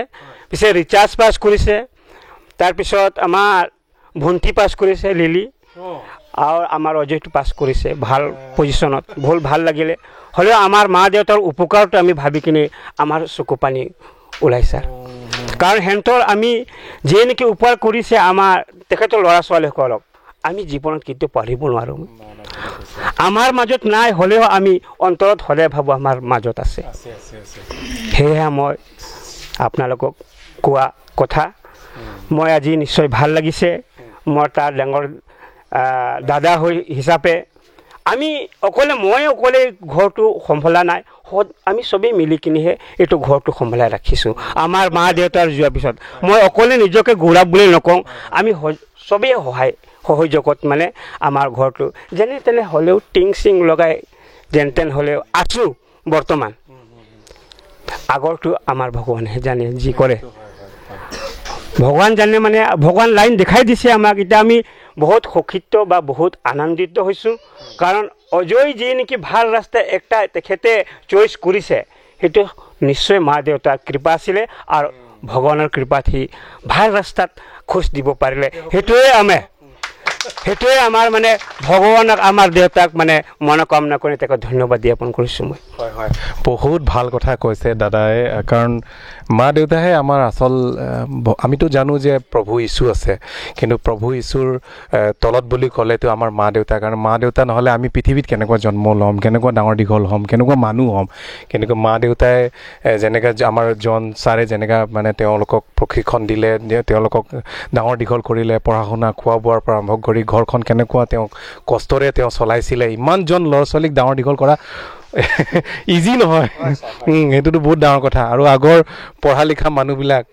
পিছে ৰিচাৰ্জ পাছ কৰিছে, তাৰপিছত আমাৰ ভণ্টি পাছ কৰিছে লিলি, আৰু আমাৰ অজয়টো পাছ কৰিছে ভাল পজিশ্যনত, বহুত ভাল লাগিলে। হ'লেও আমাৰ মা দেউতাৰ উপকাৰটো আমি ভাবি কিনে আমাৰ চকু পানী ওলাই ছাৰ, কাৰণ সিহঁতৰ আমি যিয়ে নেকি উপকাৰ কৰিছে আমাৰ তেখেতৰ ল'ৰা ছোৱালীসকলক, আমি জীৱনত কেতিয়াও পাৰিব নোৱাৰোঁ। আমাৰ মাজত নাই হ'লেও আমি অন্তৰত সদায় ভাবোঁ আমাৰ মাজত আছে। সেয়েহে মই আপোনালোকক কোৱা কথা, মই আজি নিশ্চয় ভাল লাগিছে। মই তাৰ ডাঙৰ দাদা হৈ হিচাপে আমি অকলে, মই অকলে ঘৰটো সম্ভলা নাই, আমি চবেই মিলি কিনিহে এইটো ঘৰটো সম্ভলাই ৰাখিছোঁ। আমাৰ মা দেউতাৰ যোৱাৰ পিছত মই অকলে নিজকে গৌৰৱ বুলি নকওঁ, আমি চবেই সহায় সহযোগত মানে আমাৰ ঘৰটো যেনে তেনে হ'লেও টিং চিং লগাই যেন তেন হ'লেও আছোঁ বৰ্তমান। আগৰটো আমাৰ ভগৱানেহে জানে যি কৰে, ভগৱান জানে, মানে ভগৱান লাইন দেখাই দিছে আমাক। এতিয়া আমি বহুত সুখিত বা বহুত আনন্দিত হৈছোঁ, কাৰণ অজয় যি নেকি ভাল ৰাস্তা একটা তেখেতে চইচ কৰিছে, সেইটো নিশ্চয় মা দেউতাৰ কৃপা আছিলে আৰু ভগৱানৰ কৃপাত সি ভাল ৰাস্তাত খোজ দিব পাৰিলে। সেইটোৱে আমাৰ মানে ভগৱানক, আমাৰ দেউতাক মানে মনোকামনা কৰি তেওঁক ধন্যবাদ জ্ঞাপন কৰিছোঁ মই। হয় হয়, বহুত ভাল কথা কৈছে দাদাই। কাৰণ মা দেউতাহে আমাৰ আচল, আমিতো জানো যে প্ৰভু যীশু আছে, কিন্তু প্ৰভু যীশুৰ তলত বুলি ক'লেতো আমাৰ মা দেউতা। কাৰণ মা দেউতা নহ'লে আমি পৃথিৱীত কেনেকুৱা জন্ম ল'ম, কেনেকুৱা ডাঙৰ দীঘল হ'ম, কেনেকুৱা মানুহ হ'ম। কেনেকুৱা মা দেউতাই যেনেকৈ আমাৰ জন ছাৰে যেনেকৈ মানে তেওঁলোকক প্ৰশিক্ষণ দিলে, তেওঁলোকক ডাঙৰ দীঘল কৰিলে, পঢ়া শুনা খোৱা বোৱাৰ পৰা আৰম্ভ কৰি ঘৰখন কেনেকুৱা তেওঁক কষ্টৰে তেওঁ চলাইছিলে। ইমানজন ল'ৰা ছোৱালীক ডাঙৰ দীঘল কৰা ইজি নহয়, সেইটোতো বহুত ডাঙৰ কথা। আৰু আগৰ পঢ়া লিখা মানুহবিলাক,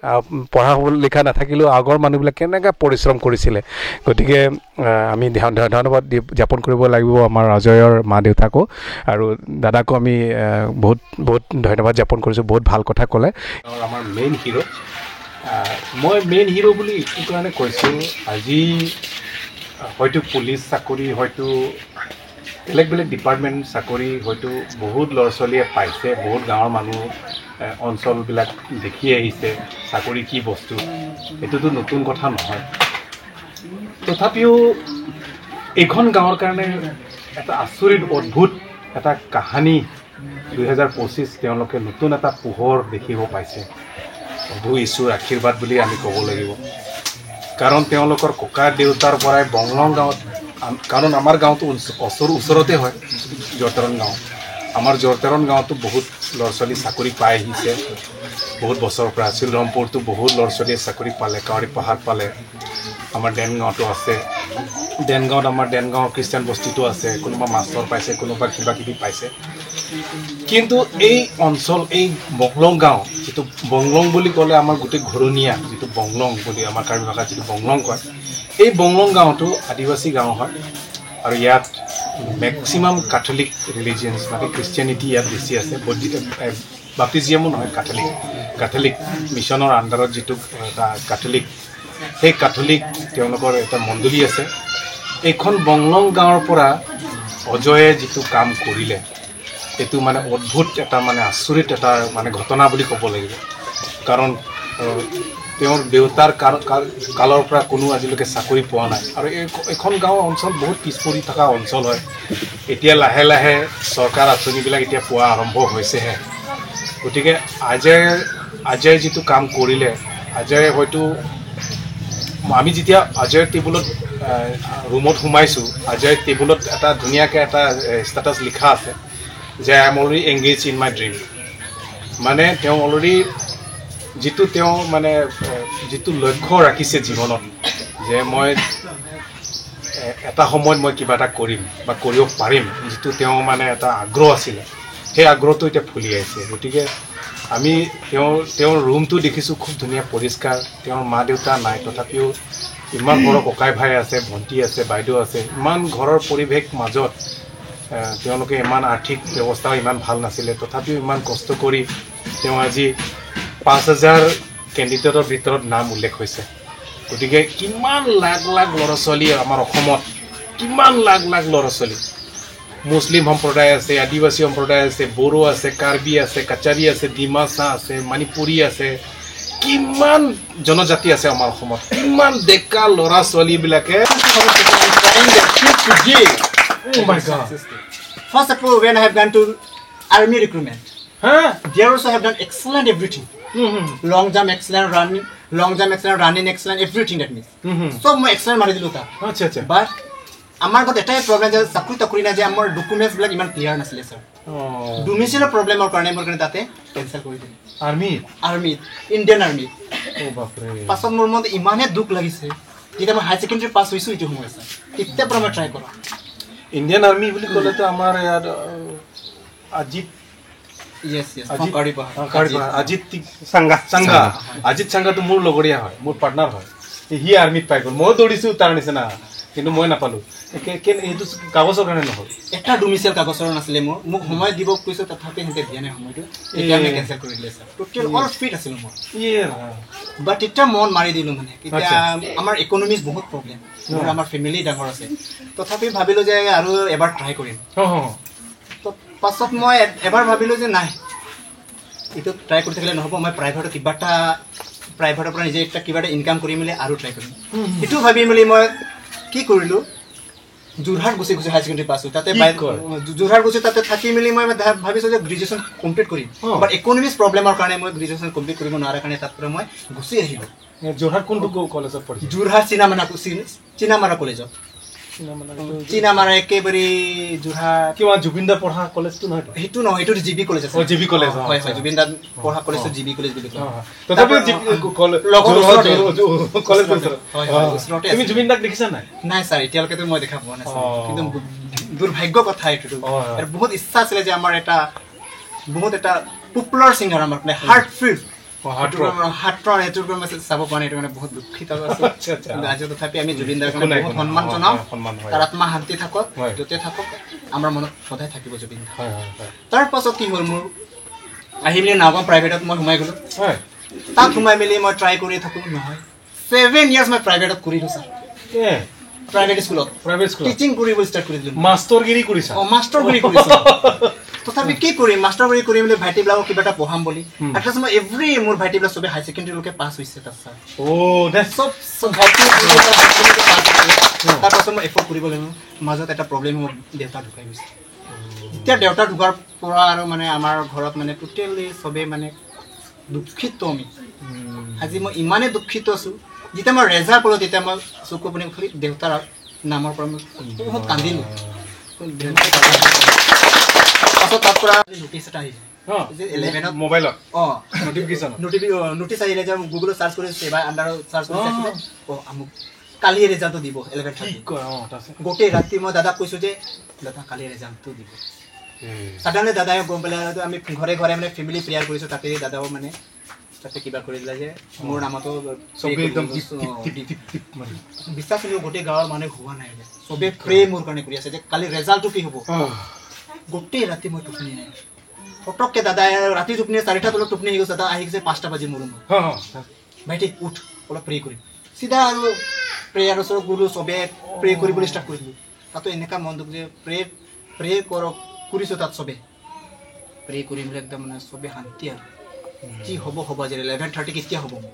পঢ়া লিখা নাথাকিলেও আগৰ মানুহবিলাক কেনেকৈ পৰিশ্ৰম কৰিছিলে। গতিকে আমি ধন্যবাদ জ্ঞাপন কৰিব লাগিব আমাৰ অজয়ৰ মা দেউতাকো আৰু দাদাকো আমি বহুত বহুত ধন্যবাদ জ্ঞাপন কৰিছোঁ। বহুত ভাল কথা ক'লে। আমাৰ মেইন হিৰ', মই মেইন হিৰ' বুলি এইটো কাৰণে কৈছোঁ, আজি হয়তো পুলিচ চাকৰি, হয়তো বেলেগ বেলেগ ডিপাৰ্টমেণ্ট চাকৰি হয়তো বহুত ল'ৰা ছোৱালীয়ে পাইছে, বহুত গাঁৱৰ মানুহ অঞ্চলবিলাক দেখি আহিছে চাকৰি কি বস্তু, এইটোতো নতুন কথা নহয়। তথাপিও এইখন গাঁৱৰ কাৰণে এটা আচৰিত অদ্ভুত এটা কাহানী 2025 তেওঁলোকে নতুন এটা পোহৰ দেখিব পাইছে। প্ৰভু যীশুৰ আশীৰ্বাদ বুলি আমি ক'ব লাগিব। কাৰণ তেওঁলোকৰ ককা দেউতাৰ পৰাই বংলং গাঁৱত, কাৰণ আমাৰ গাঁৱটো ওচৰতে হয় জৰতেৰণ গাঁও, আমাৰ জৰতেৰণ গাঁৱতো বহুত ল'ৰা ছোৱালী চাকৰি পাই আহিছে বহুত বছৰৰ পৰা। শিলৰামপুৰতো বহুত ল'ৰা ছোৱালীয়ে চাকৰি পালে, কাউৰী পাহাৰ পালে, আমাৰ ডেনগাঁৱতো আছে, ডেনগাঁৱত আমাৰ ডেনগাঁও খ্ৰীষ্টান বস্তিটো আছে, কোনোবা মাষ্টৰ পাইছে, কোনোবা কিবা কিবি পাইছে। কিন্তু এই অঞ্চল, এই বংলং গাঁও, যিটো বংলং বুলি ক'লে আমাৰ গোটেই ঘৰণীয়া, যিটো বংলং বুলি আমাৰ কাৰ্বি ভাষাত যিটো বংলং কয়, এই বংলং গাঁৱটো আদিবাসী গাঁও হয়। আৰু ইয়াত মেক্সিমাম কাথলিক ৰিলিজিয়নছ, মানে খ্ৰীষ্টিয়ানিটি ইয়াত বেছি আছে, বাপ্তিজিয়ামো নহয়, কাথলিক মিছনৰ আণ্ডাৰত যিটো এটা কাথলিক, সেই কাথলিক তেওঁলোকৰ এটা মণ্ডলী আছে। এইখন বংলং গাঁৱৰ পৰা অজয়ে যিটো কাম কৰিলে, এইটো মানে অদ্ভুত এটা মানে আচৰিত এটা মানে ঘটনা বুলি ক'ব লাগিব। কাৰণ তেওঁৰ দেউতাৰ কালৰ পৰা কোনো আজিলৈকে চাকৰি পোৱা নাই। আৰু এইখন গাঁও অঞ্চল বহুত পিছ পৰি থকা অঞ্চল হয়। এতিয়া লাহে লাহে চৰকাৰ আঁচনিবিলাক এতিয়া পোৱা আৰম্ভ হৈছেহে। গতিকে আজয়ে যিটো কাম কৰিলে, আজয়ে হয়তো আমি যেতিয়া আজয়ৰ টেবুলত ৰুমত সোমাইছোঁ, আজয়ৰ টেবুলত এটা ধুনীয়াকৈ এটা ষ্টেটাছ লিখা আছে যে I am already engage in my dream. মানে তেওঁ অলৰেডি যিটো তেওঁ মানে যিটো লক্ষ্য ৰাখিছে জীৱনত, যে মই এটা সময়ত মই কিবা এটা কৰিম বা কৰিব পাৰিম, যিটো তেওঁ মানে এটা আগ্ৰহ আছিলে, সেই আগ্ৰহটো এতিয়া ফুলি আহিছে। গতিকে আমি তেওঁৰ ৰুমটো দেখিছোঁ, খুব ধুনীয়া পৰিষ্কাৰ। তেওঁৰ মা দেউতা নাই, তথাপিও ইমান ঘৰৰ ককাই ভাই আছে, ভণ্টি আছে, বাইদেউ আছে, ইমান ঘৰৰ পৰিৱেশ মাজত তেওঁলোকে ইমান আৰ্থিক ব্যৱস্থাও ইমান ভাল নাছিলে, তথাপিও ইমান কষ্ট কৰি তেওঁ আজি 5000 কেণ্ডিডেটৰ ভিতৰত নাম উল্লেখ হৈছে। গতিকে কিমান লাখ লাখ ল'ৰা ছোৱালী আমাৰ অসমত, কিমান লাখ লাখ ল'ৰা ছোৱালী, মুছলিম সম্প্ৰদায় আছে, আদিবাসী সম্প্ৰদায় আছে, বড়ো আছে, কাৰ্বি আছে, কাছাৰী আছে, ডিমাচা আছে, মণিপুৰী আছে, কিমান জনজাতি আছে আমাৰ অসমত, কিমান ডেকা ল'ৰা ছোৱালীবিলাকে। Oh my God. First of all, when I have gone to army recruitment, there also I have done excellent everything. Long jump, excellent, running, Long jump excellent, running excellent, everything that means চব মই excellent মাৰি দিলোঁ তাত। আচ্ছা আচ্ছা। বাট আমাৰ ঘৰত এটাই প্ৰব্লেম যে চাকৰি তাকৰি নাই যে আমাৰ ডকুমেণ্টছবিলাক ইমান ক্লিয়াৰ নাছিলে ছাৰ। ডোমিচিলৰ প্ৰব্লেমৰ কাৰণে মোৰ কাৰণে তাতে কেঞ্চেল কৰি দিলে। আৰ্মি? আৰ্মিত, ইণ্ডিয়ান আৰ্মিত। অ' বাপৰে। পাছত মোৰ মনত ইমানেই দুখ লাগিছে, যেতিয়া মই হায়াৰ ছেকেণ্ডেৰী পাছ হৈছোঁ এইটো সময়ত ছাৰ, তেতিয়াৰ পৰা মই ট্ৰাই কৰা। ইণ্ডিয়ান আৰ্মি বুলি ক'লেতো আমাৰ ইয়াত অজিত, য়েছ য়েছ, অজিত চাংগা, চাংগা, অজিত চাংগাটো মোৰ লগৰীয়া হয়, মোৰ পাৰ্টনাৰ হয়। সি আৰ্মিত পাই গ'ল, ময়ো দৌৰিছোঁ তাৰ নিচিনা, কিন্তু মই নাপালোঁ। এইটো কাগজৰ কাৰণে নহ'ল, এটা ডোমিচিয়েল কাগজৰ নাছিলে মোৰ। মোক সময় দিব কৈছোঁ, তথাপি সিহঁতে দিয়া নাই সময়টো, সেইকাৰণে কেঞ্চেল কৰি দিলে ছাৰ। টোটেল অল ফিট আছিলোঁ মই, বাট তেতিয়া মন মাৰি দিলোঁ মানে। তেতিয়া আমাৰ ইকনমিজ বহুত প্ৰব্লেম, মোৰ আমাৰ ফেমিলি ডাঙৰ আছে, তথাপি ভাবিলোঁ যে আৰু এবাৰ ট্ৰাই কৰিম। তো পাছত মই এবাৰ ভাবিলোঁ যে নাই, এইটো ট্ৰাই কৰি থাকিলে নহ'ব, মই প্ৰাইভেটত কিবা এটা, প্ৰাইভেটৰ পৰা নিজে এটা কিবা এটা ইনকাম কৰি মেলি আৰু ট্ৰাই কৰিম। সেইটো ভাবি মেলি মই কি কৰিলোঁ, যোৰহাট গুচি গুচি হায়াৰ ছেকেণ্ডেৰী পাছ হৈ তাতে যোৰহাট গুচি তাতে থাকি মেলি মই ভাবিছোঁ যে গ্ৰেজুৱেশ্যন কমপ্লিট কৰিম, বাট ইকনমিক্স প্ৰব্লেমৰ কাৰণে মই গ্ৰেজুৱেশ্যন কমপ্লিট কৰিব নোৱাৰাৰ কাৰণে তাত পৰা মই গুচি আহিলোঁ। যোৰহাট কোনটো কলেজত পঢ়িছোঁ? যোৰহাট চিনামাৰা, চিনামাৰা কলেজত। চিনামাৰা একেবাৰে যোৰহাট। কিবা জুবিন দা পঢ়া কলেজটো নহয়? সেইটো নহয়, সেইটো জি বি কলেজ আছে। জি বি কলেজ, হয় হয়, জুবিন দা পঢ়া কলেজটো জি বি কলেজ বুলি কয়। তথাপিও তুমি জুবিন দাক দেখিছা নাই? নাই ছাৰ, এতিয়ালৈকেতো মই দেখা পোৱা নাই, কিন্তু দুৰ্ভাগ্য কথা এইটো। বহুত ইচ্ছা আছিলে যে আমাৰ এটা বহুত এটা পপুলাৰ ছিংগাৰ, আমাৰ মানে হাৰ্ট ফিল হাৰ্টৰ, সেইটো চাব পৰা নাই, এইটো মানে বহুত দুখিত আছোঁ। কিন্তু আজি তথাপি আমি জুবিন দাৰ কাৰণে বহুত সন্মান জনাওঁ, তাৰ আত্মা শান্তি থাকক, য'তে থাকক আমাৰ মনত সদায় থাকিব জুবিন দা। তাৰ পাছত কি হ'ল, মোৰ আহি মেলি নগাঁও প্ৰাইভেটত মই সোমাই গ'লোঁ। তাত সোমাই মেলি মই ট্ৰাই কৰি থাকোঁ, নহয় 7 ইয়াৰ্ছ মই প্ৰাইভেটত কৰিলোঁ ছাৰ। প্ৰাইভেট স্কুলত টিচিং কৰিব ষ্টাৰ্ট কৰি দিলোঁ। মাষ্টৰগিৰি কৰিছা? অঁ, মাষ্টৰগিৰি কৰিছোঁ। তথাপি কি কৰিম, মাষ্টৰগিৰি কৰি মেলি ভাইটিবিলাকক কিবা এটা পঢ়াম বুলি। এটলিষ্ট মই এভৰি মোৰ ভাইটিবিলাক চবেই হায়াৰ ছেকেণ্ডেৰীলৈকে পাছ হৈছে তাত ছাৰ। চব চব ভাইটি পাছ হৈছে। তাৰপাছত মই এফৰ্ড কৰিব লাগিব, মাজত এটা প্ৰব্লেম মোৰ দেউতা ঢুকাই গৈছে। যেতিয়া দেউতা ঢুকাৰ পৰা আৰু মানে আমাৰ ঘৰত মানে টোটেলি চবেই মানে দুখিত আমি। আজি মই ইমানেই দুখিত আছোঁ, যেতিয়া মই ৰেজাল্ট পালোঁ তেতিয়া মই চকু পানী খুলি দেউতাৰ নামৰ পৰা মই বহুত কান্দিলোঁ। পাছত তাৰ পৰা নটিচ এটা আহিছে যে 11ত মোবাইলত, অঁ নটিফিকেশ্যন, নটিচ আহিলে যে গুগলত চাৰ্চ কৰি ছেবা আণ্ডাৰত চাৰ্চ কৰি চাইছিলে, অঁ আমুক কালি ৰেজাল্টটো দিব 11:30। গোটেই ৰাতি মই দাদাক কৈছোঁ যে দাদা কালি ৰেজাল্টটো দিব। সাধাৰণতে দাদাই গম পালে, আমি ঘৰে ঘৰে মানে ফেমিলি প্ৰেয়াৰ কৰিছোঁ, তাতে দাদাও মানে তাতে কিবা কৰি দিলে যে মোৰ নামতো বিশ্বাস কৰিব গোটেই গাঁৱৰ মানুহ হোৱা নাই, চবে প্ৰে মোৰ কাৰণে কৰি আছে যে কালি ৰেজাল্টটো কি হ'ব। গোটেই ৰাতি মই টোপনি নাই, ফটককৈ দাদাই ৰাতি টোপনি 4টা তলত টোপনি আহি গৈছে, দাদা আহি গৈছে 5টা বাজি মোৰ ৰুমত। ভাইটি উঠ, অলপ প্ৰে কৰিম। চিধা আৰু প্ৰেয়াৰ ওচৰত গ'লোঁ, চবে প্ৰে কৰিবলৈ ষ্টাৰ্ট কৰি দিলোঁ। তাতো এনেকুৱা মন দুখ যে প্ৰে প্ৰে কৰক কৰিছোঁ, তাত চবে প্ৰে কৰি মেলি একদম মানে চবে শান্তি আৰু কি হ'ব হ'ব আজি 11:30 কেতিয়া হ'ব, মই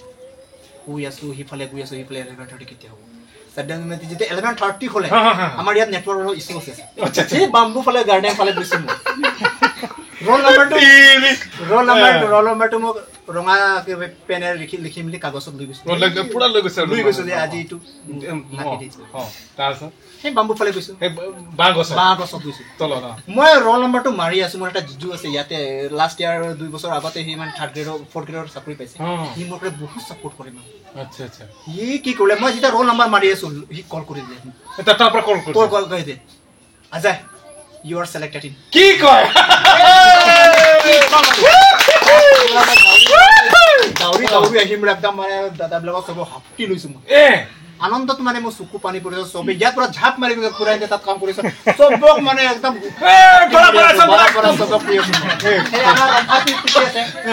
শুই আছোঁ, সিফালে গৈ আছোঁ, সিফালে 11:30 কেতিয়া হ'ব। যেতিয়া 11:30 হ'লে আমাৰ ইয়াত নেটৱৰ্কৰ ইছ্যু আছে, সেই বাম্বু ফালে গাৰ্ডেন ফালে গৈছোঁ মই। ৰোল নম্বৰটো মোক ৰঙা পেনেৰে লিখি মেলি কাগজত লৈ গৈছোঁ, লৈ গৈছোঁ যে আজি এইটো সেই বাম্বু ফালে গৈছোঁ, বাঁহ গছত গৈছোঁ। মই ৰোল নম্বৰটো মাৰি আছোঁ, মোৰ এটা জিজু আছে ইয়াতে, লাষ্ট ইয়াৰ 2 বছৰ আগতে সি মানে 3rd গ্ৰেডৰ 4th গ্ৰেডৰ চাকৰি পাইছে। সি মোৰ পৰা বহুত ছাপোৰ্ট কৰে। সি কি কৰিলে, মই যেতিয়া ৰোল নম্বৰ মাৰি আছোঁ সি কল কৰি দিলে, কল কৰি দিয়ে, Ajay you are selected in. কি কয়, দাউৰি দাউৰি আহিম একদম মানে দাদাবিলাকক চব হাপটি লৈছোঁ মই আনন্দত, মানে মোৰ চকু পানী পৰিছে। চবে ইয়াৰ পৰা ঝাপ মাৰি গৈছে, খুৰাই তাত কাম কৰিছে, চবক মানে একদম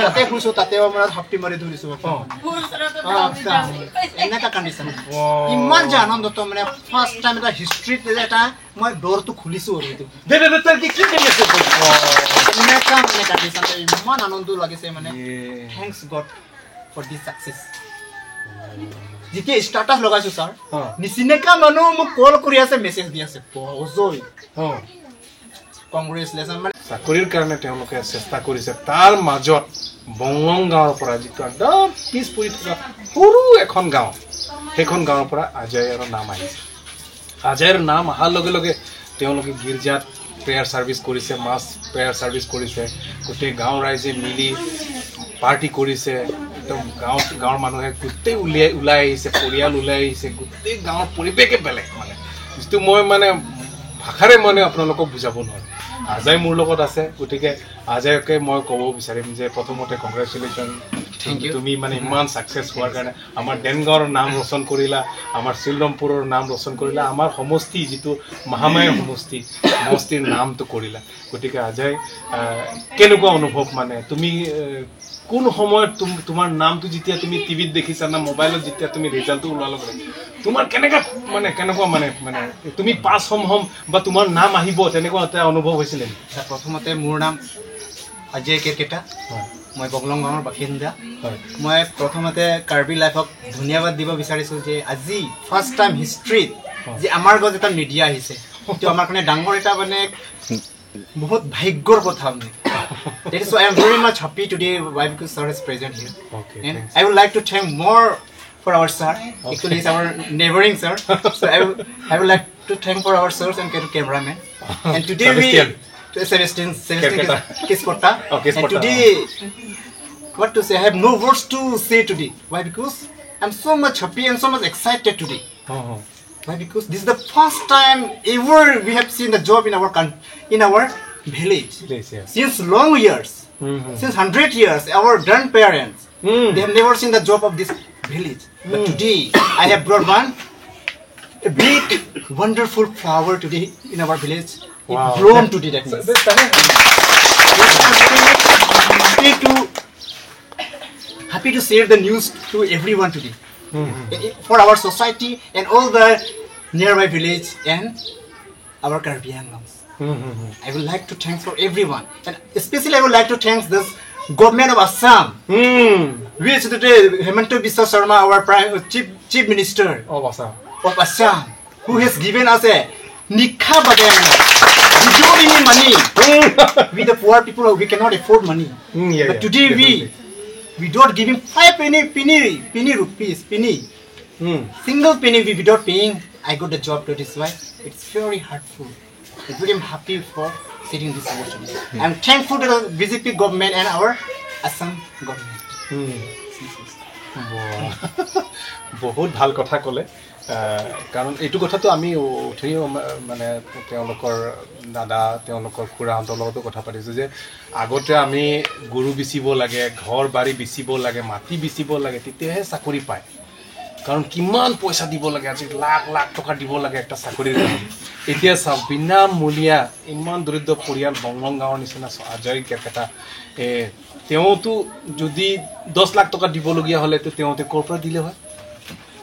তাতে শুইছো, তাতে মানে হাপটি মাৰি ধৰিছো, এনেকা কণ্ডিশ্যন। ইমান যে আনন্দত মানে ফাৰ্ষ্ট টাইম এটা হিষ্ট্ৰীত এটা মই ডৰটো খুলিছো আৰু এইটো এনেকা মানে কণ্ডিশ্যন, ইমান আনন্দ লাগিছে মানে। Thanks God for this success. যেতিয়া ষ্টাটাছ লগাইছো ছাৰ, নিচিনাকা মানুহ মোক কল কৰি আছে, মেছেজ দি আছে, অজয় কংগ্ৰেচুলেশ্যন। মানে চাকৰিৰ কাৰণে তেওঁলোকে চেষ্টা কৰিছে। তাৰ মাজত বংলং গাঁৱৰ পৰা, যিটো একদম পিছ পৰি থকা সৰু এখন গাঁও, সেইখন গাঁৱৰ পৰা আজয়ৰ নাম আহিছে। আজয়ৰ নাম অহাৰ লগে লগে তেওঁলোকে গীৰ্জাত প্ৰেয়াৰ ছাৰ্ভিচ কৰিছে, মাছ প্ৰেয়াৰ ছাৰ্ভিচ কৰিছে, গোটেই গাঁৱৰ ৰাইজে মিলি পাৰ্টি কৰিছে। একদম গাঁৱৰ মানুহে গোটেই ওলাই আহিছে, পৰিয়াল ওলাই আহিছে, গোটেই গাঁৱৰ পৰিৱেশে বেলেগ, মানে যিটো মই মানে ভাষাৰে মানে আপোনালোকক বুজাব নোৱাৰোঁ। আজয় মোৰ লগত আছে, গতিকে আজয়কে মই ক'ব বিচাৰিম যে প্ৰথমতে কংগ্ৰেচুলেশ্যন, তুমি মানে ইমান ছাকচেছ হোৱাৰ কাৰণে আমাৰ ডেনগাঁৱৰ নাম ৰোশন কৰিলা, আমাৰ শিলৰামপুৰৰ নাম ৰোশন কৰিলা, আমাৰ সমষ্টি যিটো মহামায়াৰ সমষ্টিৰ নামটো কৰিলা। গতিকে আজয়, কেনেকুৱা অনুভৱ, মানে তুমি কোন সময়ত তোমাৰ নামটো যেতিয়া তুমি টিভিত দেখিছা না মোবাইলত যেতিয়া তুমি ৰিজাল্টটো ওলোৱাৰ লগে লগে তোমাৰ কেনেকুৱা মানে কেনেকুৱা মানে মানে তুমি পাছ হ'ম বা তোমাৰ নাম আহিব তেনেকুৱা এটা অনুভৱ হৈছিলে নেকি? প্ৰথমতে মোৰ নাম অজয় কেৰকেটা, মই বগলং গাঁৱৰ বাসিন্দা। মই প্ৰথমতে কাৰ্বি লাইফক ধন্যবাদ দিব বিচাৰিছোঁ যে আজি ফাৰ্ষ্ট টাইম হিষ্ট্ৰীত যে আমাৰ গাঁৱত এটা মিডিয়া আহিছে, এইটো আমাৰ কাৰণে ডাঙৰ এটা মানে বহুত ভাগ্যৰ কথা মানে। That is why I am very much happy today why because sir is present here. Okay, and I would like to thank more for our sir. Okay. Actually, he's our neighboring sir. So I would like to thank for our sirs and cameraman. And today we Sebastian Kiskota. Okay, and today, what to say? I have no words to say today. Why? Because I'm so much happy and so much excited today. Oh. Why? Because this is the first time ever we have seen the job in our country, in our village. Yes. Since long years, since 100 years, our grandparents, they have never seen the job of this village. But today, I have brought one a big, wonderful flower today in our village. Wow. It blown today, that means. Happy to share the news to everyone today. For our society and all the nearby village and our Karbi Anglongs. I would like to thank for everyone, and especially I would like to thank this government of Assam, which today Himanta Biswa Sarma, our prime chief minister of Assam, who has given us a Nikha Bagan without any money. We the poor people, we cannot afford money. But today we, without giving 5 penny rupees, penny, single penny, we without paying, I got the job today. This why it's very hurtful. I'm very happy for sitting this opportunity. I'm thankful to the BJP government and our Assam government. বহুত ভাল কথা ক'লে, কাৰণ এইটো কথাটো আমি উঠিও মানে তেওঁলোকৰ দাদা, তেওঁলোকৰ খুৰাহঁতৰ লগতো কথা পাতিছোঁ যে আগতে আমি গৰু বেচিব লাগে, ঘৰ বাৰী বেচিব লাগে, মাটি বেচিব লাগে, তেতিয়াহে চাকৰি পায়। কাৰণ কিমান পইচা দিব লাগে, আজি লাখ লাখ টকা দিব লাগে একটা চাকৰিৰ কাৰণে। এতিয়া চাওক, বিনামূলীয়া ইমান দৰিদ্ৰ পৰিয়াল বংলং গাঁৱৰ নিচিনা আজয় কেৰকেটা, তেওঁতো যদি 10 লাখ টকা দিবলগীয়া হ'লেতো তেওঁতে ক'ৰ পৰা দিলে হয়?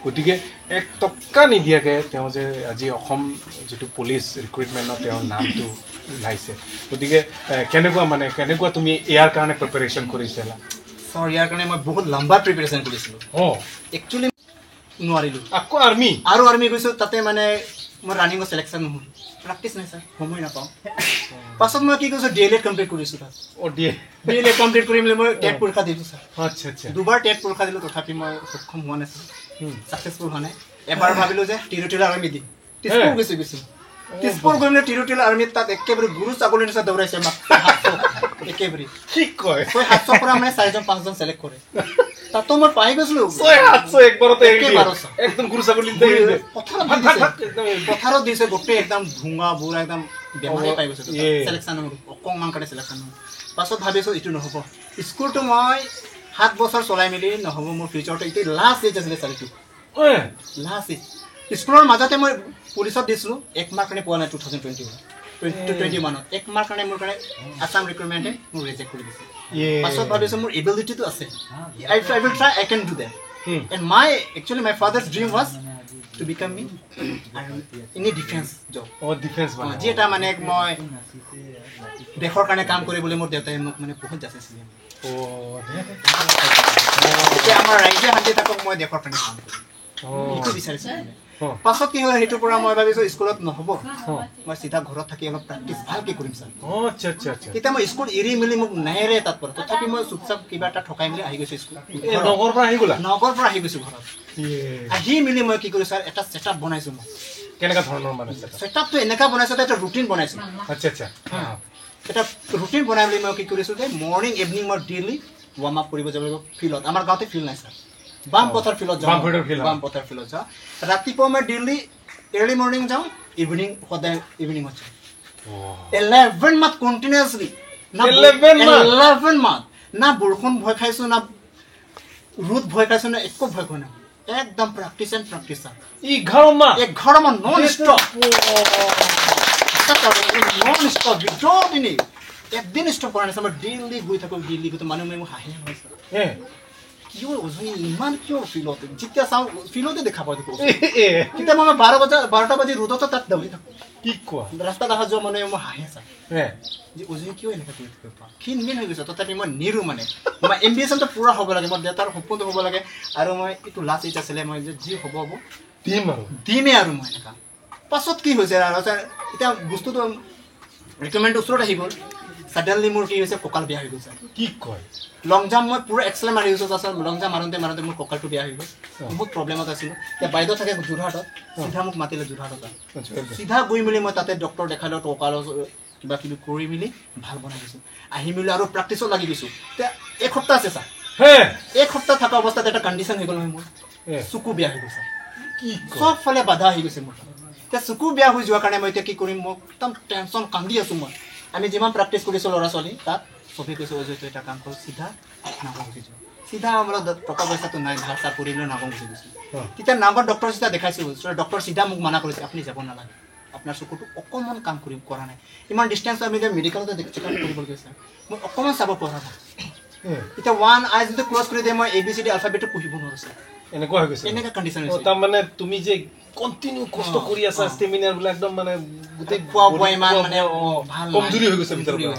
গতিকে 1 টকা নিদিয়াকৈ তেওঁ যে আজি অসম যিটো পুলিচ ৰিক্ৰুইটমেণ্টত তেওঁৰ নামটো ওলাইছে। গতিকে কেনেকুৱা মানে কেনেকুৱা তুমি ইয়াৰ কাৰণে প্ৰিপেৰেশ্যন কৰিছিলা? ছাৰ, ইয়াৰ কাৰণে মই বহুত লম্বা প্ৰিপেৰেশ্যন কৰিছিলোঁ। একচুৱেলি নোৱাৰিলোঁ। আকৌ আৰ্মি, আৰু আৰ্মি গৈছোঁ, তাতে মানে মোৰ ৰানিঙৰ চিলেকশ্যন নহ'ল, প্ৰেক্টিচ নাই ছাৰ, সময় নাপাওঁ। পাছত মই কি কৰিছোঁ, ডি এল এড কমপ্লিট কৰিছোঁ তাত। ডি এল এড কমপ্লিট কৰি মেলি মই টেট পৰীক্ষা দিলোঁ ছাৰ। আচ্ছা আচ্ছা। দুবাৰ টেট পৰীক্ষা দিলোঁ, তথাপি মই সক্ষম হোৱা নাছিলোঁ, ছাকচেছফুল হোৱা নাই। এবাৰ ভাবিলোঁ যে তিৰুতিলা আৰ্মি দিম, তেজপুৰ গৈছোঁ। তেজপুৰ গৈ মেলি তিৰুতিলা আৰ্মিত তাত একেবাৰে গৰু ছাগলীৰ নিচিনা দৌৰাইছে আমাক, একেবাৰে কি কয় 600-700 পৰা মানে 4জন 5জন চিলেক্ট কৰে। তাতো মই পাই গৈছিলোঁ 600-700 একবাৰতে একদম গৰু ছাগলী পথাৰত দিছে, গোটেই একদম ধুঙা বুঢ়া একদম বেমাৰে পাই গৈছোঁ। চিলেকশ্যন নহ'ল, অকণমান কাৰণে চিলেকশ্যন নহ'ল। পাছত ভাবিছোঁ এইটো নহ'ব, স্কুলটো মই 7 বছৰ চলাই মেলি নহ'ব, মোৰ ফিউচাৰটো এইটো লাষ্ট এজ আছিলে ছাৰ, এইটো লাষ্ট এজ। স্কুলৰ মাজতে মই পুলিচত দিছিলোঁ, 1 মাহ কাৰণে পোৱা নাই। 2021 1 মাহ কাৰণে মোৰ কাৰণে আছাম ৰিক্ৰুইটমেণ্টে মোক ৰিজেক্ট কৰি দিছে। পাছত ভাবিছোঁ মোৰ এবিলিটিটো আছে, I will try, I can do that. And my actually my father's dream was to become me in a defence job. Defence যি এটা মানে মই দেশৰ কাৰণে কাম কৰিবলৈ মোৰ দেউতাই মোক মানে বহুত যাচিছিলে। এতিয়া আমাৰ ৰাইজে শান্তি থাকক, মই দেশৰ কাৰণে কাম কৰিম। সেইটো বিচাৰিছে। পাছত কি হ'ল, সেইটোৰ পৰা মই ভাবিছোঁ স্কুলত নহ'ব, মই চিধা ঘৰত থাকি অলপ প্ৰেক্টিচ ভালকৈ কৰিম ছাৰ। তেতিয়া মই স্কুল এৰি মেলি মোক নেৰে তাত পৰা, তথাপি মই চুপচাপ কিবা এটা ঠকাই মেলি আহি গৈছোঁ স্কুল। নগৰৰ পৰা আহি গ'লা? নগৰৰ পৰা আহি গৈছোঁ ঘৰত। আহি মেলি মই কি কৰিছোঁ ছাৰ, এটা ছেটআপ বনাইছোঁ মই। কেনেকুৱা ধৰণৰ মানে ছেটআপটো এনেকুৱা বনাইছোঁ, এটা ৰুটিন বনাইছোঁ। আচ্ছা আচ্ছা। এটা ৰুটিন বনাই মেলি মই কি কৰিছোঁ যে মৰ্ণিং ইভিনিং মই ডেইলি ৱাৰ্ম আপ কৰিব যাব লাগিব ফিল্ডত। আমাৰ গাঁৱতে ফিল্ড নাই ছাৰ, বামপথাৰ ফিল্ডত যাওঁ, বামপথাৰ ফিল্ডত যাওঁ। ৰাতিপুৱা মই ডেইলি এৰ্লি মৰ্ণিং যাওঁ, ইভিনিং সদায় ইভিনিঙত যাওঁ। 11 মান্থ কণ্টিনিউৱাছলি, 11 মান্থ না বৰষুণ ভয় খাইছোঁ, না ৰ'দ ভয় খাইছোঁ, না একো ভয় খোৱা নাই, একদম প্ৰেক্টিচ এণ্ড প্ৰেক্টিচ ছাৰ। 11 মাহ, 11 মাহ non stop, non stop, without any, একদিন ষ্টপ কৰা নাই ছাৰ। মই ডেইলি গৈ থাকোঁ, ডেইলি গৈ থাকোঁ। মানুহে মোক হাঁহি হাঁহে ছাৰ, কিয় অজয় ইমান কিয় ফিল্ডত, যেতিয়া চাওঁ ফিল্ডতে দেখা পাওঁ দেখোঁ। কেতিয়াবা মই 12টা বাজি ৰ'দতো তাত দৌৰি থাকোঁ। কি কোৱা? ৰাস্তাত অহা যোৱা মানুহে মই হাঁহে ছাৰ, যে অজয় কিয় এনেকুৱা কৰি থাকিব, ক্ষীণ মিন হৈ গৈছে। তথাপি মই নেৰো, মানে মই এম্বিশ্যনটো পূৰা হ'ব লাগে, মোৰ দেউতাৰ সপোনটো হ'ব লাগে। আৰু মই এইটো লাষ্ট এইজ আছিলে, মই যে যি হ'ব হ'ব দিম আৰু দিমেই আৰু মই এনেকুৱা। পাছত কি হৈছে আৰু এতিয়া বস্তুটো ৰিকুৱাৰমেণ্ট ওচৰত আহি গ'ল। ছাডেনলি মোৰ কি হৈছে, কঁকাল বেয়া হৈ গৈছে। কি কয়? লং জাম্প মই পূৰা এক্সেলেণ্ট মাৰি গৈছোঁ। তাৰপিছত লং জাম্প মাৰোঁতে মাৰোঁতে মোৰ কঁকালটো বেয়া হৈ গ'ল, বহুত প্ৰব্লেমত আছিলোঁ। এতিয়া বাইদেউ থাকে যোৰহাটত, চিধা মোক মাতিলে যোৰহাটত। চিধা গৈ মেলি মই তাতে ডক্টৰ দেখালোঁ, কঁকালৰ কিবা কিবি কৰি মেলি ভাল বনাই গৈছোঁ। আহি মেলি আৰু প্ৰেক্টিছত লাগি গৈছোঁ। এতিয়া এক সপ্তাহ আছে ছাৰ, এক সপ্তাহ থকা অৱস্থাত এটা কণ্ডিশ্যন হৈ গ'ল নহয়, মোৰ চকু বেয়া হৈ গৈছে, চবফালে বাধা আহি গৈছে মোৰ। এতিয়া চকু বেয়া হৈ যোৱাৰ কাৰণে মই এতিয়া কি কৰিম, মোক একদম টেনশ্যন, কান্দি আছোঁ মই। আমি যিমান প্ৰেক্টিচ কৰিছোঁ ল'ৰা ছোৱালী তাত চবেই কৈছোঁ, অজয় তই এটা কাম কৰ, চিধা নাগৰ গুচি যোৱা। চিধা আমাৰ টকা পইচাটো নাই, ধাৰ চাৰ কৰি লৈ নাগৰ গুচি গৈছোঁ। তেতিয়া নাগৰ ডক্টৰ চিধা দেখাইছোঁ, ডক্টৰ চিধা মোক মানা কৰিছে, আপুনি যাব নালাগে, আপোনাৰ চকুটো অকণমান কাম কৰি কৰা নাই, ইমান ডিষ্টেঞ্চ আমি এতিয়া মেডিকেলতে চেক আপ কৰিবলৈ গৈছে, মই অকণমান চাব পৰা নাই। এতিয়া ওৱান আই যদি ক্ল'জ কৰি দিয়ে, মই ABCD আলফাবেটটো পঢ়িব নোৱাৰোঁ ছাৰ। এনেকুৱা হৈ গৈছে, এনেকুৱা কণ্ডিশ্যন হৈছে। তাৰমানে তুমি যে কণ্টিনিউ কষ্ট কৰি আছা, ষ্টেমিনা বিলাক একদম মানে গোটেই খোৱা বোৱা ইমান মানে ভাল কমজুৰি হৈ গৈছে ভিতৰৰ পৰা।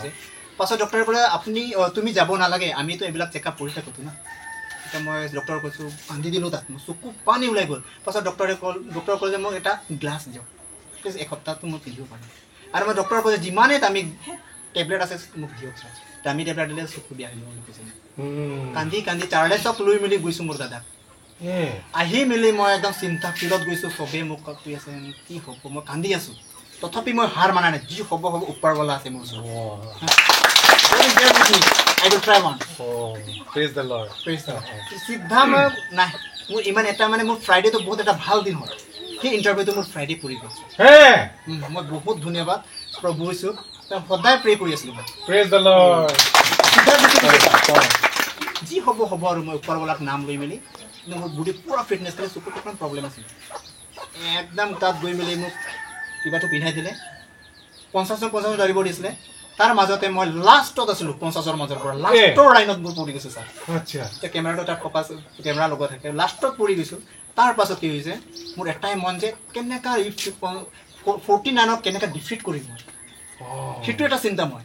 পাছত ডক্টৰে ক'লে, আপুনি তুমি যাব নালাগে, আমিতো এইবিলাক চেক আপ কৰি থাকোঁতো না। এতিয়া মই ডক্টৰক কৈছোঁ, কান্দি দিলোঁ তাত, মোৰ চকু পানী ওলাই গ'ল। পাছত ডক্টৰে ক'লে যে মোক এটা গ্লাছ দিয়ক, প্লিজ, এসপ্তাহটো মই পিন্ধিব পাৰিম। আৰু মই ডক্টৰক কৈছোঁ, যিমানেই দামী টেবলেট আছে মোক দিয়ক ছাৰ, দামী টেবলেট দিলে চকু বেয়া হৈ যাব বুলি কৈছে। কান্দি কান্দি চাৰ্লেছক লৈ মেলি গৈছোঁ মোৰ দাদাক। আহি মেলি মই একদম চিন্তা ফিল্ডত গৈছোঁ, চবেই মোক কৈ আছে কি হ'ব, মই কান্দি আছোঁ, তথাপি মই হাৰ মানা নাই, যি হ'ব হ'ব, ওপৰৱালা আছে মোৰ ওচৰত। চিধা মই নাই, মোৰ ইমান এটা মানে মোৰ ফ্ৰাইডেটো বহুত এটা ভাল দিন হ'ল, সেই ইণ্টাৰভিউটো মোৰ ফ্ৰাইডে পৰি গৈছে। মই বহুত ধন্যবাদ প্ৰভু হৈছোঁ, সদায় প্ৰে কৰি আছিলোঁ মই। যি হ'ব হ'ব আৰু মই ওপৰৱালাক নাম লৈ মেলি, মোৰ বডি পূৰা ফিটনেছ থাকে, চকুত অকণমান প্ৰব্লেম আছিল। একদম তাত গৈ মেলি মোক কিবাটো পিন্ধাই দিলে, 50 50 দৌৰিব দিছিলে। তাৰ মাজতে মই লাষ্টত আছিলোঁ, 50ৰ মাজৰ পৰা লাষ্টৰ লাইনত মোৰ পৰি গৈছোঁ ছাৰ। এতিয়া কেমেৰাটো তাত ফকাছ, কেমেৰা লগোৱা থাকে, লাষ্টত পৰি গৈছোঁ। তাৰ পাছত কি হৈছে, মোৰ এটাই মন যে কেনেকুৱা 49ক কেনেকৈ ডিফিট কৰিম মই, সেইটো এটা চিন্তা। মই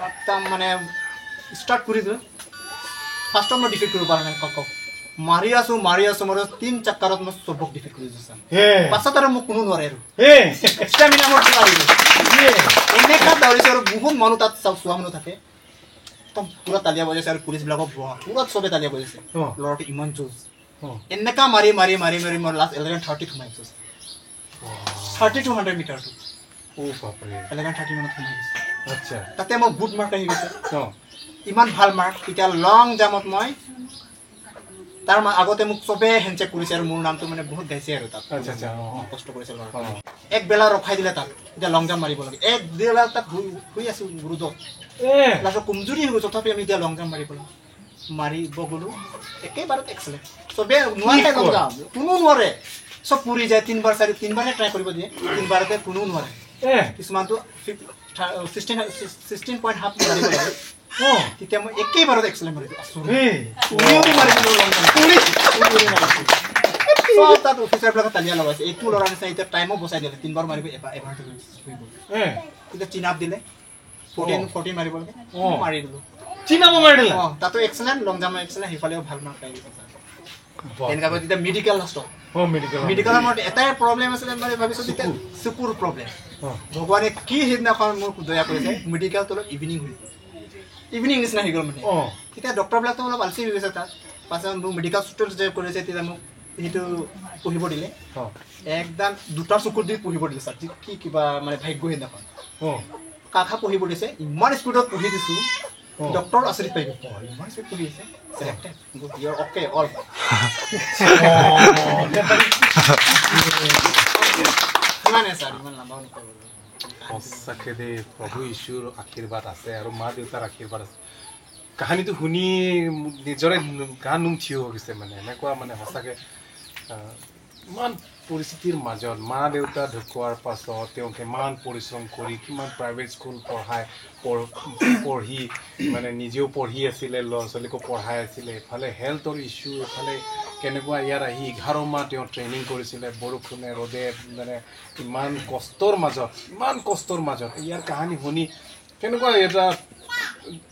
একদম মানে ষ্টাৰ্ট কৰি দিলোঁ। ফাৰ্ষ্টত মই ডিফিট কৰিব পৰা নাই, কওক মাৰি আছোঁ মাৰি আছোঁ, মই 3 চক্কৰত মই চবক ডিফিট কৰি দিছোঁ ছাৰ। পাছত আৰু মোক কোনো নোৱাৰে আৰু, ষ্টেমিনা মোৰ পুৰা আহি গৈছে। এনেকুৱা দৌৰিছোঁ আৰু বহুত মানুহ তাত চোৱা মানুহ থাকে, একদম পুৰা তালিয়া বজাইছে আৰু পুলিচবিলাকক পুৰা চবে তালিয়া বজাইছে, ল'ৰাটো ইমান যুঁজ। এনেকুৱা মাৰি মাৰি মাৰি মাৰি মই লাষ্ট 11:30 সোমাই গৈছোঁ, 3200 মিটাৰটো 11:30 মানত সোমাই গৈছোঁ। তাতে মোৰ গুড মাৰ্ক আহি গৈছে, ইমান ভাল মাৰ্ক। তেতিয়া লং জাম্পত মই তাৰ আগতে মোক চবে হেণ্ডচেক কৰিছে আৰু মোৰ নামটো মানে বহুত গাইছে আৰু তাত কষ্ট কৰিছে ল'ৰাটো। এক বেলা ৰখাই দিলে তাত, এতিয়া লং জাম্প মাৰিব লাগে। এক বেলা তাত শুই আছোঁ ৰ'দত, লাষ্টত কমজুৰি হৈ গৈছোঁ, তথাপি আমি এতিয়া লং জাম্প মাৰিব লাগে। মাৰিব গ'লোঁ একেবাৰত এক্সেলেণ্ট, চবে নোৱাৰে লং জাম্প, কোনো নোৱাৰে, চব পুৰি যায়। 3 বাৰ 4 3 বাৰহে ট্ৰাই কৰিব দিয়ে, 3 বাৰতে কোনো নোৱাৰে। কিছুমানটো 16.5 মাৰিব লাগে, তেতিয়া মই একেবাৰত এক্সেলেণ্ট মাৰিছোঁ। চব তাত অফিচাৰবিলাকে তালিয়া লগাইছে, এইটো ল'ৰা নিচিনা এতিয়া টাইমো বচাই দিলে, 3 বাৰ মাৰিব এবাৰ এবাৰতে হৈ গ'ল। তেতিয়া চিনাপ দিলে, 14 মাৰিব লাগে, মাৰি দিলোঁ। চিনাপো মাৰি দিলা? অঁ, তাতো এক্সেলেণ্ট, লং জাম্প এক্সেলেণ্ট, সেইফালেও ভাল মাৰ্ক পাই গৈছে। তেনেকুৱা কৰি তেতিয়া মেডিকেল লাষ্টত মেডিকেলৰ মোৰ এটাই প্ৰব্লেম আছিলে, মানে ভাবিছোঁ তেতিয়া চকুৰ প্ৰব্লেম। ভগৱানে কি সেইদিনাখন মোক দয়া কৰিছে, মেডিকেলটো অলপ ইভিনিং হৈ গ'ল, ইভিনিং নিচিনা হৈ গ'ল মানে। তেতিয়া ডক্টৰবিলাকতো অলপ আলচি হৈ গৈছে তাত। পাছত মোক মেডিকেল ষ্টুডেণ্ট কৰিছে, তেতিয়া মোক সেইটো পঢ়িব দিলে, একদম দুটা চকুত দি পঢ়িব দিলে ছাৰ। কি কিবা মানে ভাগ্য সেইদিনাখন কাষা পঢ়িব দিছে, ইমান স্পীডত পঢ়ি দিছোঁ, ডক্টৰ আচৰিত পাই গ'ল, ইমান স্পীড পঢ়ি আছে, selected, your okay all. ইমানে ছাৰ, ইমান লম্বাও নকৰোঁ। সঁচাকৈ দেই, প্ৰভু ঈশ্বৰ আশীৰ্বাদ আছে আৰু মা দেউতাৰ আশীৰ্বাদ আছে। কাহিনীটো শুনি নিজৰে গা নোম থিয় হৈ গৈছে মানে, এনেকুৱা মানে সঁচাকৈ ইমান পৰিস্থিতিৰ মাজত মা দেউতা ঢুকোৱাৰ পাছত তেওঁ কিমান পৰিশ্ৰম কৰি কিমান প্ৰাইভেট স্কুল পঢ়াই পঢ়ি মানে নিজেও পঢ়ি আছিলে, ল'ৰা ছোৱালীকো পঢ়াই আছিলে, এফালে হেল্থৰ ইছ্যু, এফালে কেনেকুৱা ইয়াত আহি 11 মাহ তেওঁ ট্ৰেইনিং কৰিছিলে, বৰষুণে ৰ'দে মানে ইমান কষ্টৰ মাজত ইয়াৰ কাহিনী শুনি কেনেকুৱা এটা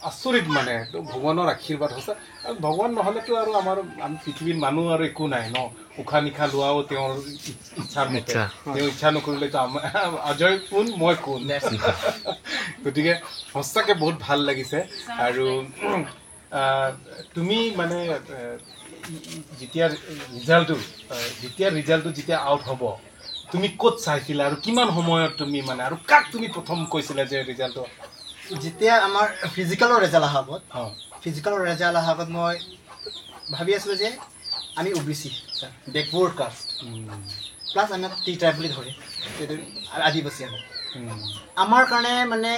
আচৰিত মানে ভগৱানৰ আশীৰ্বাদ সঁচা। আৰু ভগৱান নহ'লেতো আৰু আমাৰ আমি পৃথিৱীৰ মানুহ আৰু একো নাই ন। উশাহ নিশাহ লোৱাও তেওঁৰ ইচ্ছাৰ মতে, তেওঁ ইচ্ছা নকৰিলেতো আমাৰ অজয় কোন, মই কোন। গতিকে সঁচাকৈ বহুত ভাল লাগিছে। আৰু তুমি মানে যেতিয়া ৰিজাল্টটো যেতিয়া আউট হ'ব, তুমি ক'ত চাইছিলা আৰু কিমান সময়ত তুমি মানে আৰু কাক তুমি প্ৰথম কৈছিলা যে ৰিজাল্টটো? যেতিয়া আমাৰ ফিজিকেলৰ ৰেজাল্ট অহাৰ আগত, ফিজিকেলৰ ৰেজাল্ট অহাৰ আগত মই ভাবি আছিলোঁ যে আমি O B C backward caste plus আমাক টি ট্ৰাইব বুলি ধৰে, সেইটো আদিবাসী আমি, আমাৰ কাৰণে মানে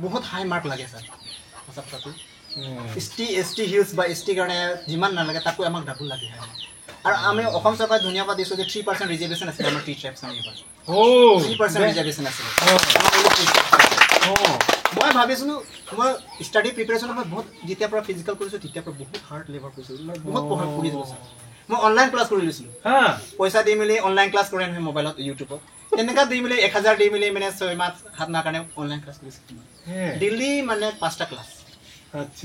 বহুত হাই মাৰ্ক লাগে ছাৰ। সঁচা কথাটো এছ টি হিলছ বা এছ টিৰ কাৰণে যিমান নালাগে তাতকৈ আমাক ডাবুল লাগে। আৰু আমি অসম চৰকাৰে ধুনীয়া পৰা দিছোঁ যে 3% ৰিজাৰ্ভেশ্যন আছিলে আমাৰ টি ট্ৰাইবছ এইবাৰ, 3% ৰিজাৰ্ভেশ্যন আছিলে। মই ভাবিছিলোঁ মই ষ্টাডি প্ৰিপেৰেশ্যনত মই বহুত যেতিয়াৰ পৰা ফিজিকেল কৰিছোঁ তেতিয়াৰ পৰা বহুত হাৰ্ড লেবাৰ কৰিছোঁ, মই বহুত পঢ়িছিলোঁ ছাৰ। মই অনলাইন ক্লাছ কৰি লৈছিলোঁ, পইচা দি মেলি অনলাইন ক্লাছ কৰে নহয় মোবাইলত ইউটিউবত, তেনেকুৱা দি মেলি 1000 দি মেলি মানে 6 মাহ 7 মাহ কাৰণে অনলাইন ক্লাছ কৰিছিলোঁ। ডেইলি মানে 5টা ক্লাছ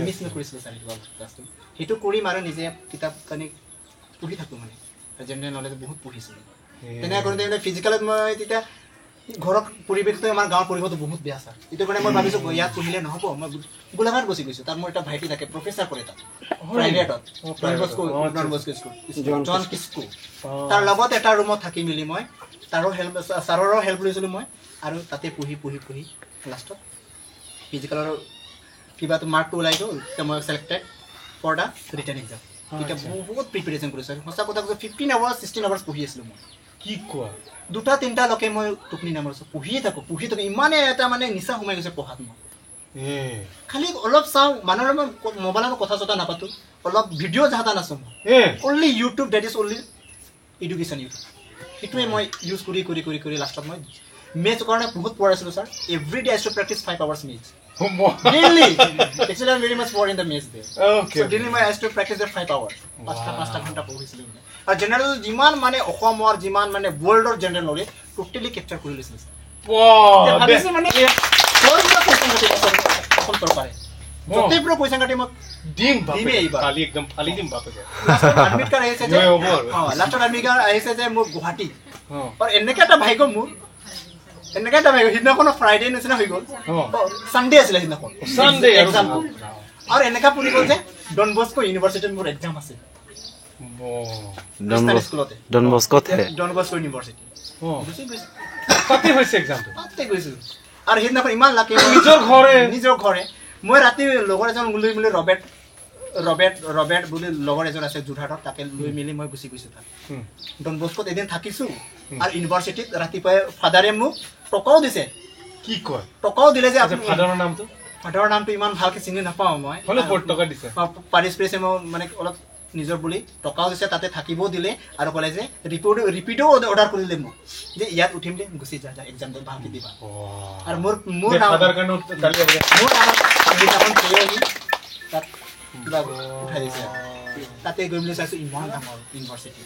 মিছ নকৰিছিলোঁ ছাৰ। ক্লাছটো সেইটো কৰিম আৰু নিজে কিতাপ কানি পঢ়ি থাকোঁ মানে, জেনেৰেল নলেজ বহুত পঢ়িছিলোঁ। তেনেকৈ কৰোঁতে মানে ফিজিকেলত মই তেতিয়া ঘৰৰ পৰিৱেশটো আমাৰ গাঁৱৰ পৰিৱেশটো বহুত বেয়া ছাৰ। সেইটো কাৰণে মই ভাবিছোঁ ইয়াত পঢ়িলে নহ'ব, মই গোলাঘাট গুচি গৈছোঁ। তাত মোৰ এটা ভাইটি থাকে, প্ৰফেচাৰ কৰে তাত প্ৰাইভেটত, ডন বস্কো স্কুল, জন কিস্কু। তাৰ লগত এটা ৰুমত থাকি মেলি মই তাৰো হেল্প, ছাৰৰো হেল্প লৈছিলোঁ মই, আৰু তাতে পঢ়ি পঢ়ি পঢ়ি লাষ্টত ফিজিকেলৰ কিবাটো মাৰ্কটো ওলাই গ'ল, তেতিয়া মই selected for the written exam. তেতিয়া বহুত প্ৰিপেৰেশ্যন কৰিছোঁ। সঁচা কথা কৈছোঁ, 15 আৱাৰ্ছ 16 আৱাৰ্ছ পঢ়ি আছিলোঁ মই। কি কোৱা, 2-3 লৈকে মই টোপনি নামাৰিছোঁ, পঢ়িয়ে থাকোঁ। ইমানে এটা মানে নিচা সোমাই গৈছে পঢ়াত। মই খালি অলপ চাওঁ, মানুহৰ মই মোবাইলত কথা চথা নাপাতোঁ, অলপ ভিডিঅ' যাহা নাচাওঁ মই, only YouTube, that is only education YouTube. সেইটোৱে মই ইউজ কৰি কৰি কৰি কৰি লাষ্টত মই মেথছ কাৰণে বহুত পঢ়াইছিলোঁ sir. Every day I to practice 5 hours maths daily. Actually I am very much poor in the maths day. So daily মই I to practice 5 hours, 5টা ঘণ্টা পঢ়িছিলোঁ মানে। আৰু জেনেৰেল যিমান মানে অসমৰ যিমান মানে ৱৰ্ল্ডৰ জেনেৰেল নলেজ টোটেলি কেপচাৰ কৰি লৈছিলোঁ। ভাবিছোঁ মানে অসম চৰকাৰে য'তেই পৰা কুৱেশ্যন কাটি মোক দিম দিমেই এইবাৰ। কালি একদম ফালি দিম বাপেকে। লাষ্টত এডমিট কাৰ্ড আহিছে যে, লাষ্টত এডমিট কাৰ্ড আহিছে যে মোৰ গুৱাহাটী। আৰু এনেকৈ এটা ভাগ্য মোৰ, এনেকৈ এটা ভাগ্য, সিদিনাখন ফ্ৰাইডে নিচিনা হৈ গ'ল, ছানডে আছিলে সিদিনাখন এক্সামটো। আৰু এনেকুৱা পৰি গ'ল যে ডন বস্কো ইউনিভাৰ্চিটিত মোৰ এক্সাম আছে, স্কুলতে, ডন বস্কো ইউনিভাৰ্চিটি তাতে হৈছে এক্সামটো, তাতে গৈছোঁ। আৰু সিদিনাখন ইমান লাকি, নিজৰ ঘৰে মই ৰাতি লগৰ এজন লৈ মেলি, ৰবেট ৰবেট ৰবেট বুলি লগৰ এজন আছে যোৰহাটত, তাকে লৈ মেলি মই গুচি গৈছোঁ তাত। ডন বস্কোত এদিন থাকিছোঁ। আৰু ইউনিভাৰ্চিটিত ৰাতিপুৱাই ফাদাৰে মোক টকাও দিছে। কি কয়, টকাও দিলে যে ফাদাৰৰ নামটো? ফাদাৰৰ নামটো ইমান ভালকৈ চিনি নাপাওঁ মই, পাৰিছ মই মানে অলপ নিজৰ বুলি টকাও দিছে, তাতে থাকিবও দিলে, আৰু ক'লে যে ৰিপিটো অৰ্ডাৰ কৰিলে মোক যে ইয়াত উঠিম দে, গুচি যা, এক্সামটো ভালকৈ দিবা। আৰু মোৰ মোৰ নাম তাত কিবা উঠাই দিছে। তাতে গৈ মেলি চাইছোঁ ইমান ডাঙৰ ইউনিভাৰ্চিটি,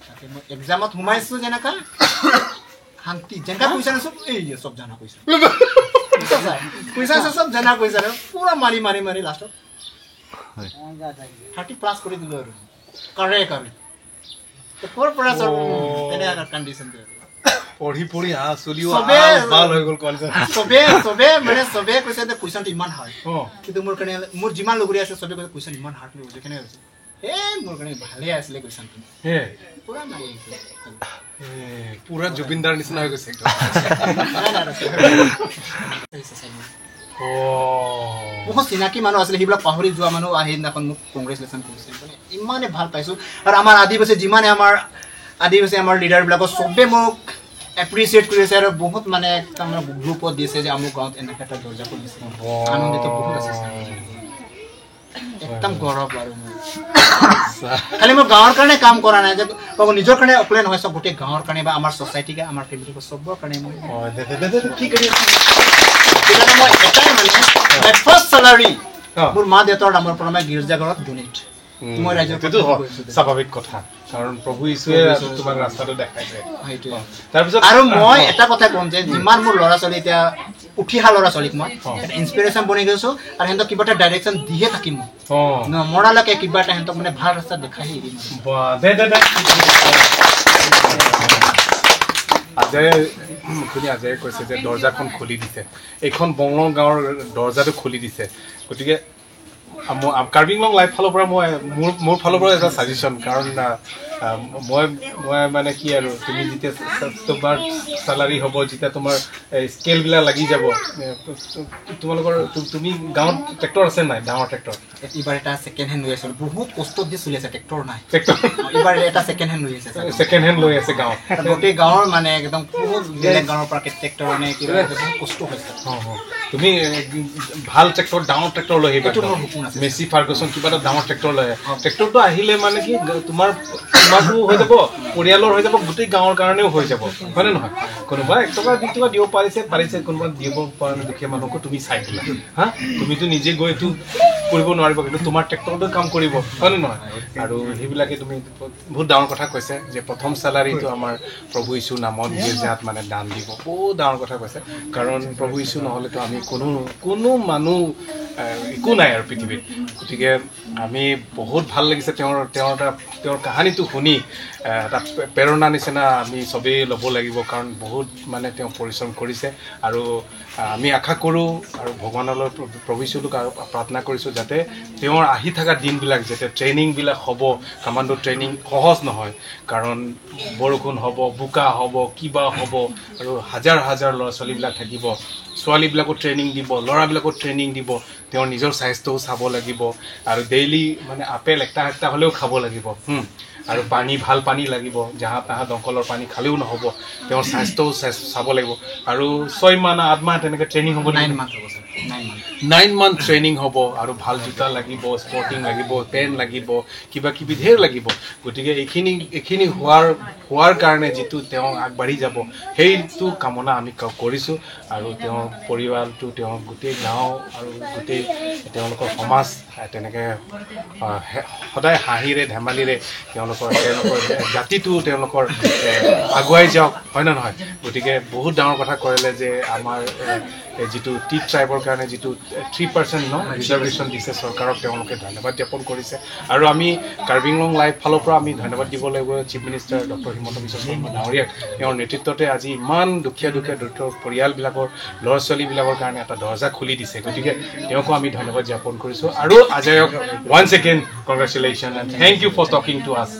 তাতে মই এক্সামত সোমাইছোঁ, যেনেকা শান্তি, যেনেকা কুৱেশ্যন আছোঁ এই চব জানা কুৱেশ্যন, কুৱেশ্যন আছে চব জানা কুৱেশ্যন, পূৰা মাৰি মাৰি মাৰি লাষ্টত 30+ কৰি দিলোঁ আৰু কাৰে কাৰে। ক'ৰ পৰা তেনেকুৱা কণ্ডিশ্যনটো পঢ়ি পঢ়ি চলিও ভাল হৈ গ'ল। চবে মানে চবে কৈছে যে কুৱেশ্যনটো ইমান হাৰ্ড, কিন্তু মোৰ কাৰণে মোৰ যিমান লগৰীয়া আছে চবে কৈছে কুৱেশ্যন ইমান হাৰ্ড বুলি কৈছে। কেনেকৈ কৈছে? এই মোৰ কাৰণে ভালেই আছিলে কুৱেশ্যনটো, পুৰা মাৰি আহিছে, পুৰা জুবিনদাৰ নিচিনা হৈ গৈছে একদম। বহুত চিনাকি মানুহ আছিলে, সেইবিলাক পাহৰি যোৱা মানুহ আহি সেইদিনাখন মোক কংগ্ৰেচুলেশ্যন কৰিছে, মানে ইমানেই ভাল পাইছোঁ। আৰু আমাৰ আদিবাসী যিমানে আমাৰ আদিবাসী আমাৰ লিডাৰবিলাকৰ চবে মোক এপ্ৰিচিয়েট কৰি আছে আৰু বহুত মানে তাৰমানে গ্ৰুপত দিছে যে আমুক গাঁৱত এনেকৈ এটা দৰ্জা খুলিছে। আনন্দিত বহুত আছে, একদম গৌৰৱ। আৰু মোৰ খালি মোৰ গাঁৱৰ কাৰণে কাম কৰা নাই যে নিজৰ কাৰণে অকলে নহয়, চব গোটেই গাঁৱৰ কাৰণে বা আমাৰ ছ'চাইটিকে আমাৰ ফেমিলিকে চবৰ কাৰণে মই সেইকাৰণে মই এটাই মানে ফাৰ্ষ্ট চেলাৰী মোৰ মা দেউতাৰ নামৰ পৰা মই গীৰ্জাঘৰত ডনেট। মই ৰাইজৰ স্বাভাৱিক কথা, কাৰণ প্ৰভু যীশুৱে তোমাক ৰাস্তাটো দেখাইছে। তাৰপিছত আৰু মই এটা কথা ক'ম যে যিমান মোৰ ল'ৰা ছোৱালী এতিয়া উঠি অহা ল'ৰা ছোৱালীক মই এটা ইনস্পিৰেশ্যন বনি গৈছোঁ আৰু সিহঁতক কিবা এটা ডাইৰেকশ্যন দিয়ে থাকিম মই নমৰালৈকে, কিবা এটা সিহঁতক মানে ভাল ৰাস্তা দেখাই এৰিম। আজয়ে শুনি আজয়ে কৈছে যে দৰ্জাখন খুলি দিছে, এইখন বংলং গাঁৱৰ দৰ্জাটো খুলি দিছে। গতিকে কাৰ্বি আংলং লাইভ ফালৰ পৰা মই মোৰ ফালৰ পৰা এটা ছাজেশ্যন, কাৰণ মই মই মানে কি আৰু তুমি যেতিয়া তোমাৰ চেলাৰী হ'ব, যেতিয়া তোমাৰ স্কেলবিলাক লাগি যাব তোমালোকৰ, তুমি গাঁৱত ট্ৰেক্টৰ আছে নাই? ডাঙৰ ট্ৰেক্টৰ এইবাৰ এটা ছেকেণ্ড হেণ্ড লৈ আছে, বহুত কষ্ট দি চলি আছে, ট্ৰেক্টৰ নাই। ট্ৰেক্টৰ এইবাৰ এটা ছেকেণ্ড হেণ্ড লৈ আছে, ছেকেণ্ড হেণ্ড লৈ আছে গাঁৱত, গোটেই গাঁৱৰ মানে একদম বহুত বেলেগ গাঁৱৰ পৰা ট্ৰেক্টৰ আনে, কিবা বহুত কষ্ট হৈছে। তুমি ভাল ট্ৰেক্টৰ, ডাঙৰ ট্ৰেক্টৰ লৈ আহিবা, মেচি ফাৰ্গুচন কিবা এটা ডাঙৰ ট্ৰেক্টৰ লৈ আহে। ট্ৰেক্টৰটো আহিলে মানে কি তোমাৰ তোমাকো হৈ যাব, পৰিয়ালৰ হৈ যাব, গোটেই গাঁৱৰ কাৰণেও হৈ যাব, হয়নে নহয়? কোনোবা 1 টকা 2 টকা দিব পাৰিছে পাৰিছে, কোনোবা দিব পৰা নাই দুখীয়া মানুহকো তুমি চাই দিলা। হা, তুমিতো নিজে গৈতো কৰিব নোৱাৰিব, কিন্তু তোমাৰ ট্ৰেক্টৰটো কাম কৰিব, হয়নে নহয়? আৰু সেইবিলাকে তুমি বহুত ডাঙৰ কথা কৈছে যে প্ৰথম চেলাৰীটো আমাৰ প্ৰভু যীশুৰ নামত গীৰ্জাত মানে দান দিব। বহুত ডাঙৰ কথা কৈছে, কাৰণ প্ৰভু যীশু নহ'লেতো আমি কোনো কোনো মানুহ একো নাই আৰু পৃথিৱীত। গতিকে আমি বহুত ভাল লাগিছে তেওঁৰ তেওঁৰ এটা তেওঁৰ কাহানীটো শুনি, এটা প্ৰেৰণা নিচিনা আমি চবেই ল'ব লাগিব, কাৰণ বহুত মানে তেওঁ পৰিশ্ৰম কৰিছে। আৰু আমি আশা কৰোঁ আৰু ভগৱানলৈ প্ৰভু যীশুক আৰু প্ৰাৰ্থনা কৰিছোঁ যাতে তেওঁৰ আহি থকা দিনবিলাক, যাতে ট্ৰেইনিংবিলাক হ'ব, কামাণ্ডো ট্ৰেইনিং সহজ নহয়, কাৰণ বৰষুণ হ'ব, বোকা হ'ব, কিবা হ'ব, আৰু হাজাৰ হাজাৰ ল'ৰা ছোৱালীবিলাক থাকিব, ছোৱালীবিলাকো ট্ৰেইনিং দিব, ল'ৰাবিলাকো ট্ৰেইনিং দিব, তেওঁৰ নিজৰ স্বাস্থ্যও চাব লাগিব, আৰু ডেইলি মানে আপেল একটা একটা হ'লেও খাব লাগিব, আৰু পানী ভাল পানী লাগিব, জাহা তাহা দমকলৰ পানী খালেও নহ'ব, তেওঁৰ স্বাস্থ্যও চাব লাগিব। আৰু 6 মাহ না 8 মাহ তেনেকৈ ট্ৰেইনিং হ'ব, 9 মান্থ ট্ৰেইনিং হ'ব, আৰু ভাল জোতা লাগিব, স্পৰ্টিং লাগিব, পেণ্ট লাগিব, কিবা কিবি ধেৰ লাগিব। গতিকে এইখিনি হোৱাৰ কাৰণে যিটো তেওঁ আগবাঢ়ি যাব, সেইটো কামনা আমি কৰিছোঁ। আৰু তেওঁৰ পৰিয়ালটো, তেওঁৰ গোটেই গাঁও আৰু গোটেই তেওঁলোকৰ সমাজ তেনেকৈ সদায় হাঁহিৰে ধেমালিৰে তেওঁলোকৰ জাতিটো তেওঁলোকৰ আগুৱাই যাওক, হয় নে নহয়? গতিকে বহুত ডাঙৰ কথা ক'লে যে আমাৰ যিটো টি ট্ৰাইবৰ কাৰণে যিটো 3% ন ৰিজাৰ্ভেশ্যন দিছে চৰকাৰক, তেওঁলোকে ধন্যবাদ জ্ঞাপন কৰিছে। আৰু আমি কাৰ্বি আংলং লাইভ ফালৰ পৰা আমি ধন্যবাদ দিব লাগিব chief minister doctor Himanta Biswa Sarma ডাঙৰীয়াক। তেওঁৰ নেতৃত্বতে আজি ইমান দুখীয়া দুখীয়া দৰিদ্ৰ পৰিয়ালবিলাকৰ ল'ৰা ছোৱালীবিলাকৰ কাৰণে এটা দৰ্জা খুলি দিছে। গতিকে তেওঁকো আমি ধন্যবাদ জ্ঞাপন কৰিছোঁ। আৰু আজয়ক once again congratulation and thank you for talking to us.